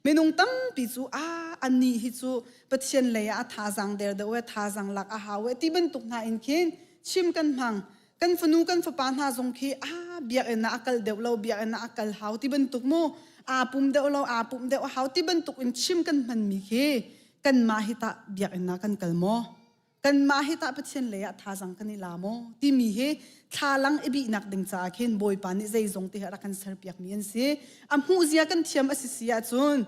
Minung tampi cu a anih hi cu Pathian lei ah a thazaang der deuh e thazaang lak a hau e ti bantuk hna in khin chim kan hmang. Kan fanu kan fapa hna zong khi a biakinn ah a kal deuh lo biakinn ah a kal hau ti bantuk mu aa pum deuh lo aa pumh deuh a hau ti bantuk in chim kan hmanmi khi kanmah hi tah biakinn ah kan kal maw? Kanmah hi tah Pathian lei ah thazaang kan i la maw timi hi thlalang i bihnak ding caah khin Bawipa nih zeizong te hi a rak kan serpiakmi an si. A hmuhzia kan thiam a si si ahcun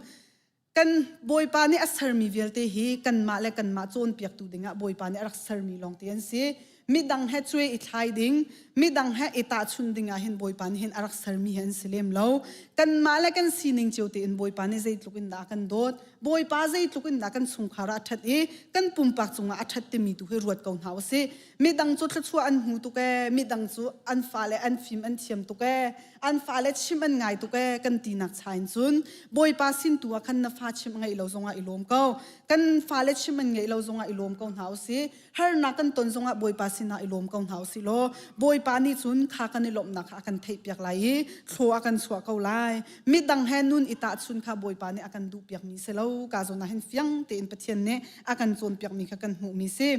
kan Bawipa nih a sermi vialte hi kanmah le kanmah cawnpiaktu dingah Bawipa nih a rak sermi lawngte an si. Midang he cuai i thlai ding, midang he i tahchun ding ah hin Bawipa nih hin a rak sermi hi an si lem lo. Kanmah le kan sining cio tein Bawipa nih zeitluk in dah a kan dawt, Bawipa zeitluk in dah kan chungkhar ah a ṭhat i kan pumpak cungah a ṭhat timi tu hi ruat ko hna usih. Midang cu thluachuah an hmu tuk ee, midang cu an fale an fim an thiam tuk ee, an fale chim an ngai tuk ee kan tinak cha in cun Bawipa sin tu ah khan na fa chim a ngeih lo zongah i lawm ko. Kan fale chim an ngeih lo zongah i lawm ko hna usih. Harnak kan ton zongah Bawipa sinah i lawm ko hna usih law Bawipa nih cun kha kan i lawmhnak kha a kan theihpiak lai i thlaw a kan chuah ko lai. Midang he nun i tahchun kha Bawipa nih a kan duhpiakmi si lo. Ka zawn ah hin fiang tein Pathian nih a kan cawnpiakmi kha kan hmuhmi si.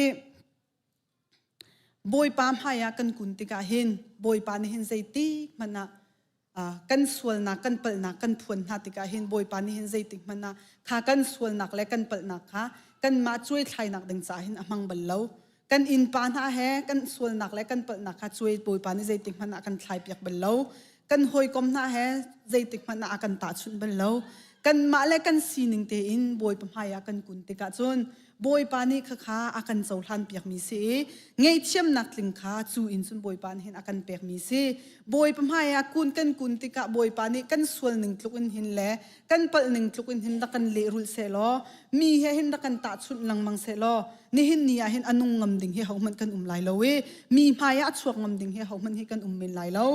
I Bawipa hmaiah kan kun tikah hin Bawipa nih hin zeitik hmanh ah kan sualnak kan palhnak kan phuan hna tikah hin Bawipa nih hin zeitik hmanh ah kha kan sualnak le kan palhnak kha kanmah cuaithlainak ding caah hin a hmang bal lo. Kan innpa hna he kan sualnak le kan palhnak kha cuai Bawipa nih zeitik hmanh ah a kan thlaipiak bal lo. Kan hawikom hna he zeitik hmanh ah a kan tahchunh bal lo. Kanmah le kan sining tein Bawipa hmaiah kan kun tikah cun Bawipa nih khakha a kan cohlan piakmi si i ngaihthiamnak tling kha cu in cun Bawipa nih hin a kan pekmi si. Bawipa hmaiah kun kan kun tikah Bawipa nih kan sual ning tluk in hin le kan palh ning tluk in hin rak kan lehrulh sehlaw mi he hin rak kan tahchunh lengmang sehlaw nihin ni ah hin a nung ngam ding hi hohmanh kan um lai lo i mi hmaiah a chuak ngam ding hi hohmanh hi kan um men lai lo.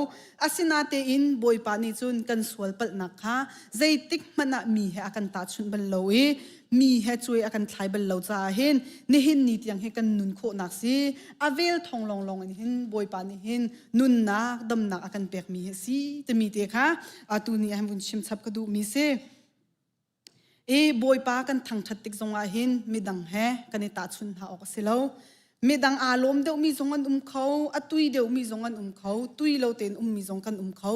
Asinatein Bawipa nih cun kan sual palhnak kha zeitik hmanh ah mi he a kan tahchunh bal lo i mi he cuai a kan thlai bal lo caah hin nihin ni tiang hi kan nun khawhnak si a vel thong lawnglawng in hin Bawipa nih hin nunnak damnak a kan pekmi hi si timi te kha atu ni ah vun chim chap ka duhmi si. I Bawipa kan thangṭhat tik zongah hin midang he kan i tahchunh hna awk a si lo. Midang aa lawm deuhmi zong an um kho, a tui deuhmi zong an um kho, tui lo tein ummi zong kan um kho.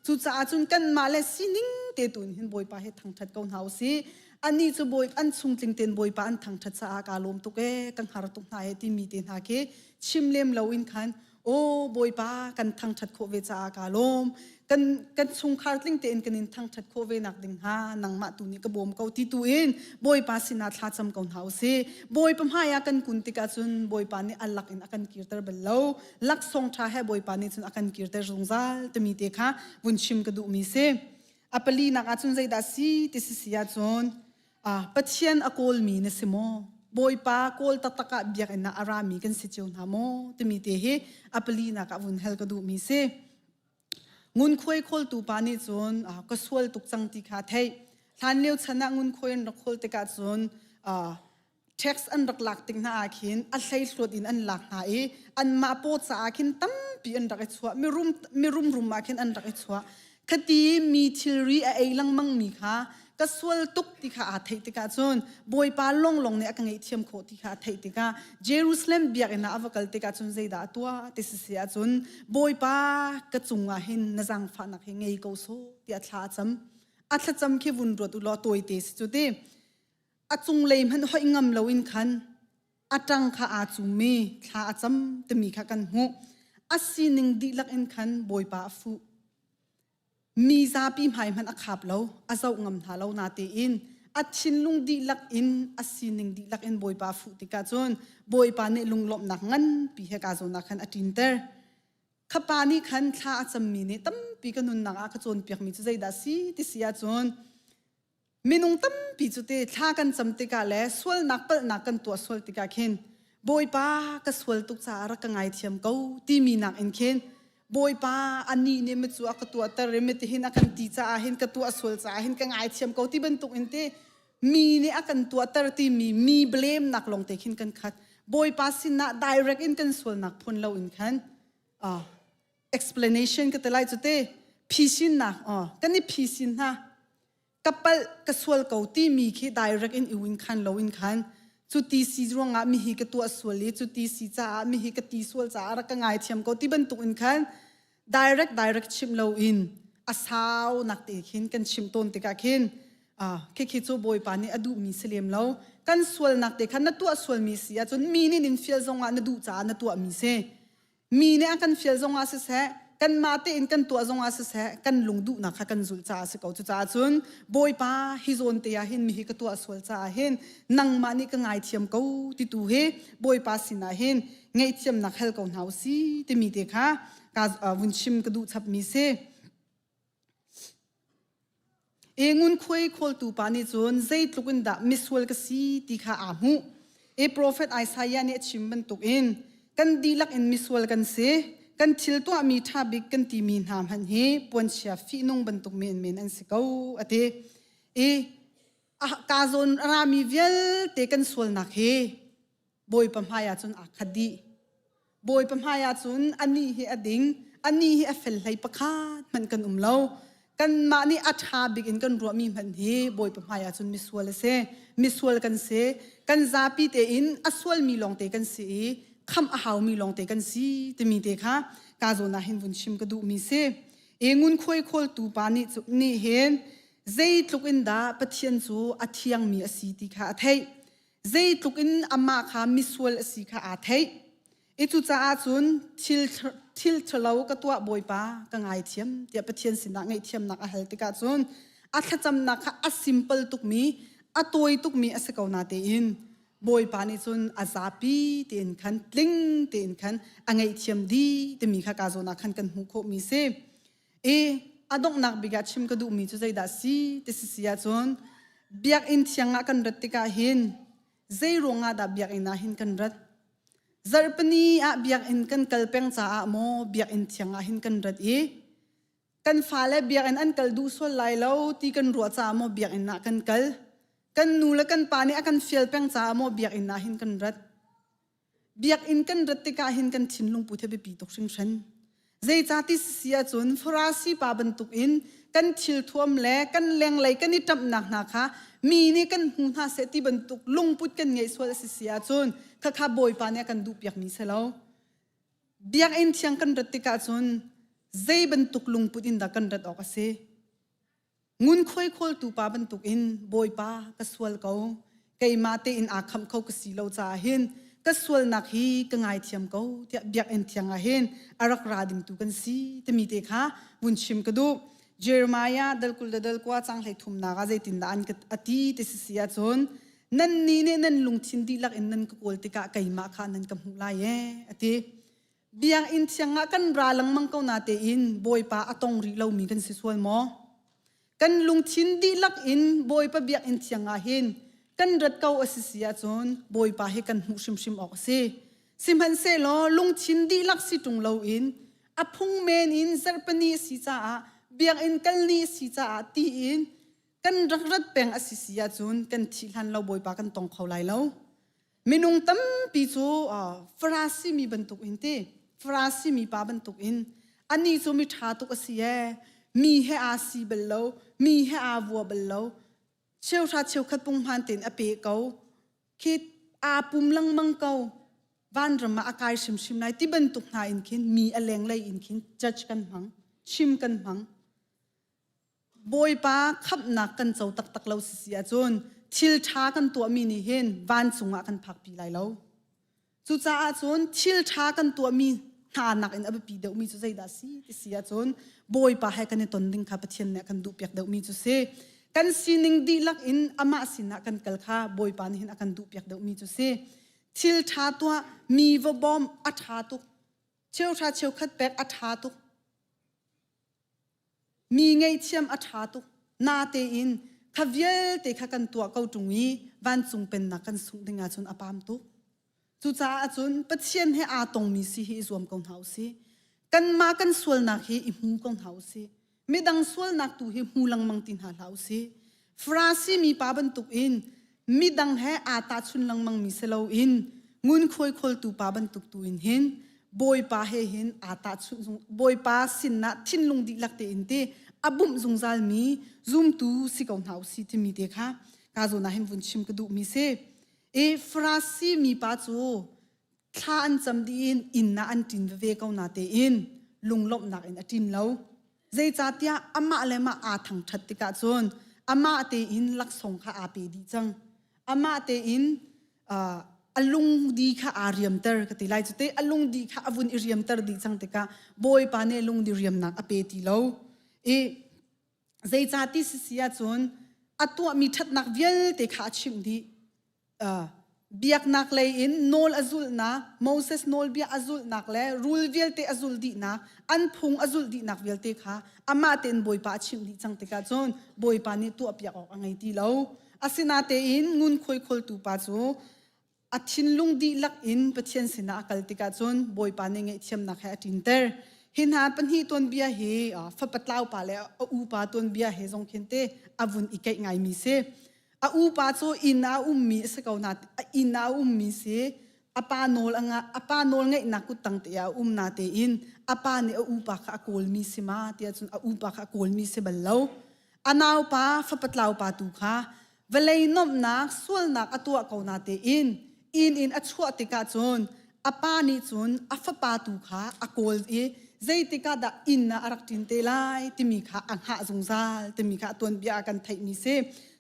Cucaah cun kanmah le sining te tu in hin Bawipa hi thangṭhat ko hna usih. Anih cu Bawi an chungtling tein Bawipa an thangṭhat caah kaa lawm tuk ee, ka hngar tuk hna ee timi te hna khi chim lem loin khan Aw Bawipa kan thangṭhat khawh ve caah kaa lawm. Kan kan chungkhar tling tein kan in thangṭhat khawh ve nak ding hnga nangmah tu nih ka bawm ko ti tu in Bawipa sinah thla cam ko hna usih. Bawipa hmai ah kan kun tikah cun Bawipa nih a lak in a kan kirter bal lo. Laksawng ṭha he Bawipa nih cun a kan kirter zungzal timi te kha vun chim ka duhmi si. A palinak ah cun zeidah si ti si si ahcun Pathian a kawlmi na si maw? Bawipa kawl taktak ah biakinn ah a rami kan si cio hna maw? Timi te hi a palinak ah vun hal ka duhmi si. Ngunkhuai khawltu pa nih cun ka sual tuk cang ti kha theih. Hlan lio chan ah ngunkhuai an rak khawl tikah cun tax an rak lak tik hna ah khin a hleihluat in an lak hna i anmah paw caah khin tampi an rak i chuah. Mirum mirum rum ah khin an rak i chuah. Khati mi thilri a ei lengmang mi kha ka sual tuk ti kha aa theih tikah cun Bawipa lawnglawng nih a ka ngaihthiam khawh ti kha a theih tikah Jerusalem biakinn ah a va kal tikah cun zeidah a tuah ti si si ahcun Bawipa ka cungah hin na zaangfahnak hi ngei ko sawh tiah thla a cam. A thlacam khi vun ruat u law tawite si cu ti. A cunglei hmanh hoih ngam loin khan a ṭang kha aa cummi thla a cam timi kha kan hmuh. A sining dihlak in khan Bawipa a fuh. Mi zapi hmai hmanh a khap lo, a zoh ngam hna lo natein a thinlung dihlak in a sining dihlak in Bawipa fuh tikah cun Bawipa nih lunglawmhnak nganpi he kaa zawn ah khan a ṭinter. Kha pa nih khan thla a cammi nih tampi ka nunnak ah ka cawnpiakmi cu zeidah a si ti si ahcun Minung tampi cu te thla kan cam tikah le sualnak palhnak kan tuah sual tikah khin Bawipa ka sual tuk caah rak ka ngaithiam ko timi nak in khin Bawipa anih nih micu a ka tuahter i mitihin a kan ti caah hin ka tuah sual caah hin ka ngaithiam ko ti bantuk in te mi nih a kan tuahter timi mi blame nak lawng te khin kan khat Bawipa sinah direct in kan sualnak phun lo in khan uh, explanation ka te lai cu te phisinnak uh, kan i phisin hna ka palh ka sual ko timi khi direct in i win khan lo in khan cu ti si ruangah mi hi ka tuah sual i cu ti si caah mi hi ka ti sual caah rak ka ngaithiam ko ti bantuk in khan direct direct chim lo in a sau nak te khin kan chim tawn tikah khin khi khi cu bawipa nih a duhmi si lem lo kan sualnak te khan na tuah sualmi si ahcun mi nih nin fial zongah na duh caah na tuahmi si Mi nih a kan fial zongah siseh, kanmah tein kan tuah zongah siseh, kan lung duhnak kha kan zulh caah a si ko. Cucaah cun Bawipa hi zawn te ah hin mi hi ka tuah sual caah hin nangmah nih ka ngaithiam ko ti tu hi Bawipa sinah hin ngaihthiamnak hal ko hna u si timi te kha ka vun chim ka duh chapmi si. E ngunkhuai khawltu pa nih cun zeitluk in dah misual ka si ti kha aa hmuh. E profet Isaiah nih a chim bantukin kan dihlak in misual kan si. Kan thil tuahmi ṭha bik kan timi hna hmanh hi puanchia fihnung bantuk menmen an si ko a ti. I ka zawn a rami vialte kan sualnak hi Bawipa hmaiah cun aa khat dih. Bawipa hmaiah cun anih hi a ding, anih hi a fel hlei pakhat hmanh kan um lo. Kanmah nih a ṭha bik in kan ruahmi hmanh hi Bawipa hmaiah cun misual a si. Misual kan si. Kan zapi tein a sualmi lawngte kan si i khamh a haumi lawngte kan si timi te kha ka zawn ah hin vun chim ka duhmi si. E ngunkhuai khawltu pa nih nih hin zeitluk in dah Pathian cu a thiangmi a si ti kha a theih. Zeitluk in amah kha misual a si kha aa theih. I cucaah cun thil thil ṭhalo ka tuah Bawipa ka ngaithiam tiah Pathian sinah ngaihthiamnak a hal tikah cun a thlacamnak kha a simple tukmi a tawi tukmi a si ko natein Bawipa nih cun a zapi tein khan tling tein khan a ngaihthiam dih timi kha ka zawn ah khan kan hmuh khawhmi si. I a donghnak bik ah chim ka duhmi cu zeidah si ti si si ahcun biakinn thiang ah kan rat tikah hin zei ruangah dah biakinn ah hin kan rat? Zarhpini ah biakinn kan kal peng caah maw biakinn thiang ah hin kan rat i kan fale biakinn an kal duh sual lai lo ti kan ruah caah maw biakinn ah kan kal? Kan nu le kan pa nih a kan fial peng caah maw biakinn ah hin kan rat? Biakinn kan rat tikah hin kan thinlung put hi biapi tuk hringhran. Zeicati si ahcun Farasi pa bantukin kan thilthuam le kan lenglei kan i ṭamhnak hna kha mi nih kan hmu hna seh ti bantuk lungput kan ngeih sual a si si ahcun khakha Bawipa nih a kan duhpiakmi si lo. Biakinn thiang kan rat tikah cun zei bantuk lungput in dah kan rat awk a si? Ngunkhuai khawltu pa bantukin Bawipa ka sual ko, keimah tein aa khamh kho ka si lo caah hin ka sualnak hi ka ngaithiam ko tiah biakinn thiang ah hin a rak ra ding tu kan si timi te kha vun chim ka duh. Jeremiah dal 20 le dal kua cang hlei thumnak ah zeitindah an ka a ti ti si si ahcun nannih nih nan lungthin dihlak in nan ka kawl tikah keimah kha nan ka hmuh lai ee a ti. Biakinn thiang ah kan ra lengmang ko natein Bawipa a tong rih lomi kan si sual maw? Kan lungthin dihlak in Bawipa biakinn thiang ah hin kan rat ko a si si ahcun Bawipa hi kan hmuh hrimhrim awk a si. Sihmanhsehlaw lungthin dihlak si ṭung loin a phung men in zarhpini a si caah biakinn kal ni a si caah tiin kan rak rat peng a si si ahcun kan thih hlan lo Bawipa kan tong kho lai lo. Minung tampi cu Farasi mi bantuk in ti Farasi mi pa bantuk in anih cu mi ṭha tuk a si ee mi he aa si bal lo mi he aa vua bal lo cheuhra cheukhat punghman tein a pe ko khi aa pum lengmang ko vanram ah a kai hrimhrim lai ti bantuk hna in khin mi a lenglei in khin judge kan hmang chim kan hmang Bawipa khamhnak kan co taktak lo si si ahcun thil ṭha kan tuahmi nih hin vancung ah kan phakpi lai lo. Cucaah cun thil ṭha kan tuahmi Hna nakin a biapi deuhmi cu zeidah si ti si ahcun Bawipa he kan i ton ding kha Pathian nih a kan duhpiak deuhmi cu si. Kan sining dihlak in amah sinah kan kal kha Bawipa nih hin a kan duhpiak deuhmi cu si. Thil ṭha tuah, mi va bawm a ṭha tuk. Cheuhra cheukhat pek a ṭha tuk. Mi ngaihthiam a ṭha tuk. Natein kha vialte kha kan tuah ko ṭung i vancung pennak kan sungh ding ahcun a pam tuk. Cucaah cun Pathian he aa tongmi si hi i zuam ko hna u sih. Kanmah kan sualnak hi i hmu ko hna u sih. Midang sualnak tu hi hmu lengmang ti hna hlah u sih. Farasi mipa bantukin midang he aa tahchun lengmangmi si loin ngunkhuai khawltu pa bantuk tu in hin Bawipa he hin aa tahchunh Bawipa sinah thinlung dihlak tein ti a bumh zungzalmi zumtu si ko hna u sih timi te kha ka zawn ah hin vun chim ka duhmi si. I Farasi mipa cu thla an cam dih in inn ah an ṭin veve ko na tein lunglawmhnak in a ṭin lo. Zeicahtiah amah le mah aa thangṭhat tikah cun amah tein laksawng kha aa pe dih cang. Amah tein a lungdi kha aa riamter ka ti lai cu te a lungdi kha a vun i riamter dih cang tikah Bawipa nih lungdi riamnak a pe ti lo. I zeicah ti si si ahcun a tuahmi ṭhatnak vialte kha a chimh dih. Biaknak lei in nawl a zulhnak, Moses nawlbia a zulhnak le rul vialte a zulh dihnak, an phung a zulh dihnak vialte kha amah tein Bawipa a chimh dih cang tikah cun Bawipa nih tuahpiak awk a ngei ti lo. Asinatein ngunkhuai khawltu pa cu a thinlung dihlak in Pathian sinah a kal tikah cun Bawipa nih ngaihthiamnak he a ṭinter. Hi hna pahnih tuanbia hi fapa tlau pa le a upa tuanbia he zong khin te a vun i keih ngaimi si. A upa cu inn ah a ummi a si ko na inn ah a ummi si a pa nawl a ngah a pa nawl ngeihnak kuttang te ah a um na tein a pa nih a upa kha a kawlmi si ma tiah cun a upa kha a kawlmi si bal lo. A naupa fapa tlau pa tu kha vawlei nuamhnak sualnak a tuah ko na tein inn in a chuah tikah cun a pa nih cun a fapa tu kha a kawl i zeitikah dah inn ah a rak ṭin te lai timi kha a hngah zungzal timi kha a tuanbia ah kan theihmi si.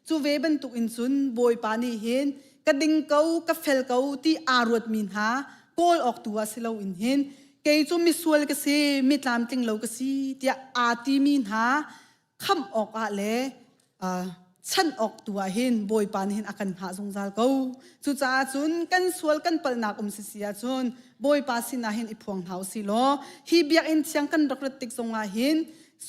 Cu ve bantuk in cun Bawipa nih hin ka ding ko ka fel ko ti aa ruatmi hna kawl awk tu ah si loin hin kei cu misual ka si mi tlamtling lo ka si tiah aa timi hna khamh awkah le chanh awk tu ah hin Bawipa nih hin a kan hngah zungzal ko. Cucaah cun kan sual kan palhnak um sisi ahcun Bawipa sinah hin i phuang hna usih law hi biakinn thiang kan rak rat tik zongah hin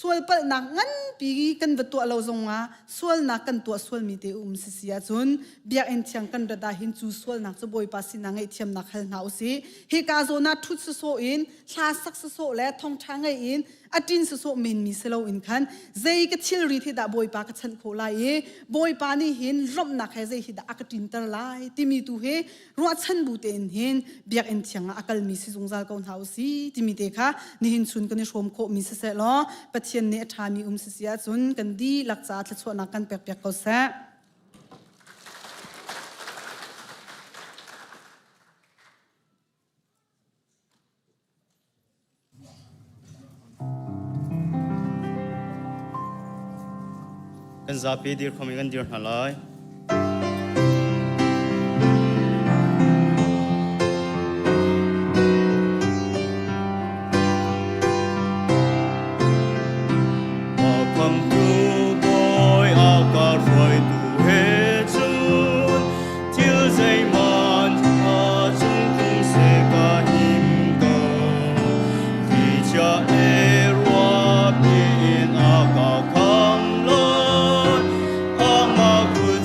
sual palhnak nganpi kan va tuah lo zongah sualnak kan tuah sualmi te um sisi ahcun biakinn thiang kan rat ah hin cu sualnak cu Bawipa sinah ngaihthiamnak hal hna usih. Hika zawn ah ṭhut sawsawh in hla sak sawsawh le thawngṭha ngei in a ṭin sawsawh menmi si loin khan zei ka thilri hi dah Bawipa ka chanh khawh lai i Bawipa nih hin lawmhnak he zei hi dah a ka ṭinter lai timi tu hi ruahchan bu tein hin biakinn thiang ah a kalmi si zungzal ko hna u si timi te kha nihin chun kan i hrawm khawhmi siseh law Pathian nih a ṭhami um si si ahcun kan dihlak caah thluachuahnak kan pekpiak ko seh. Kan zapi dirkhom in kan dir hna lai. Khamtu Bawi a ka hruaitu he cun Thil zeihmanh a cung tlung seh ka him ko. Thlichia le ruahpi in a ka kham lai. Amah kut.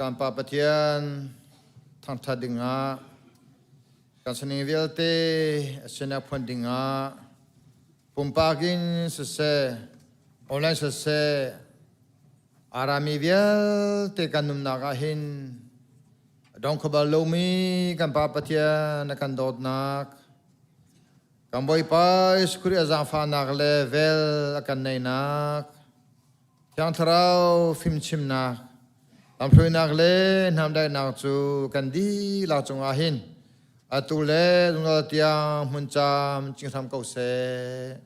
Kan Pa Pathian thangṭhat dingah kan sining vialte a sinah phuan dingah pumpak in siseh, online siseh, a rami vialte kan nunnak ah hin a dong kho bal lomi kan Pa Pathian a kan dawtnak, kan Bawipa Jesuh Khrih a zaangfahnak le vel a kan neihnak, Thiang Thlarau fimchimnak, lamhruainak le hnamdaihnak cu kan dihlak cungah hin atu le zungzal tiang hmun cam cinghram ko seh.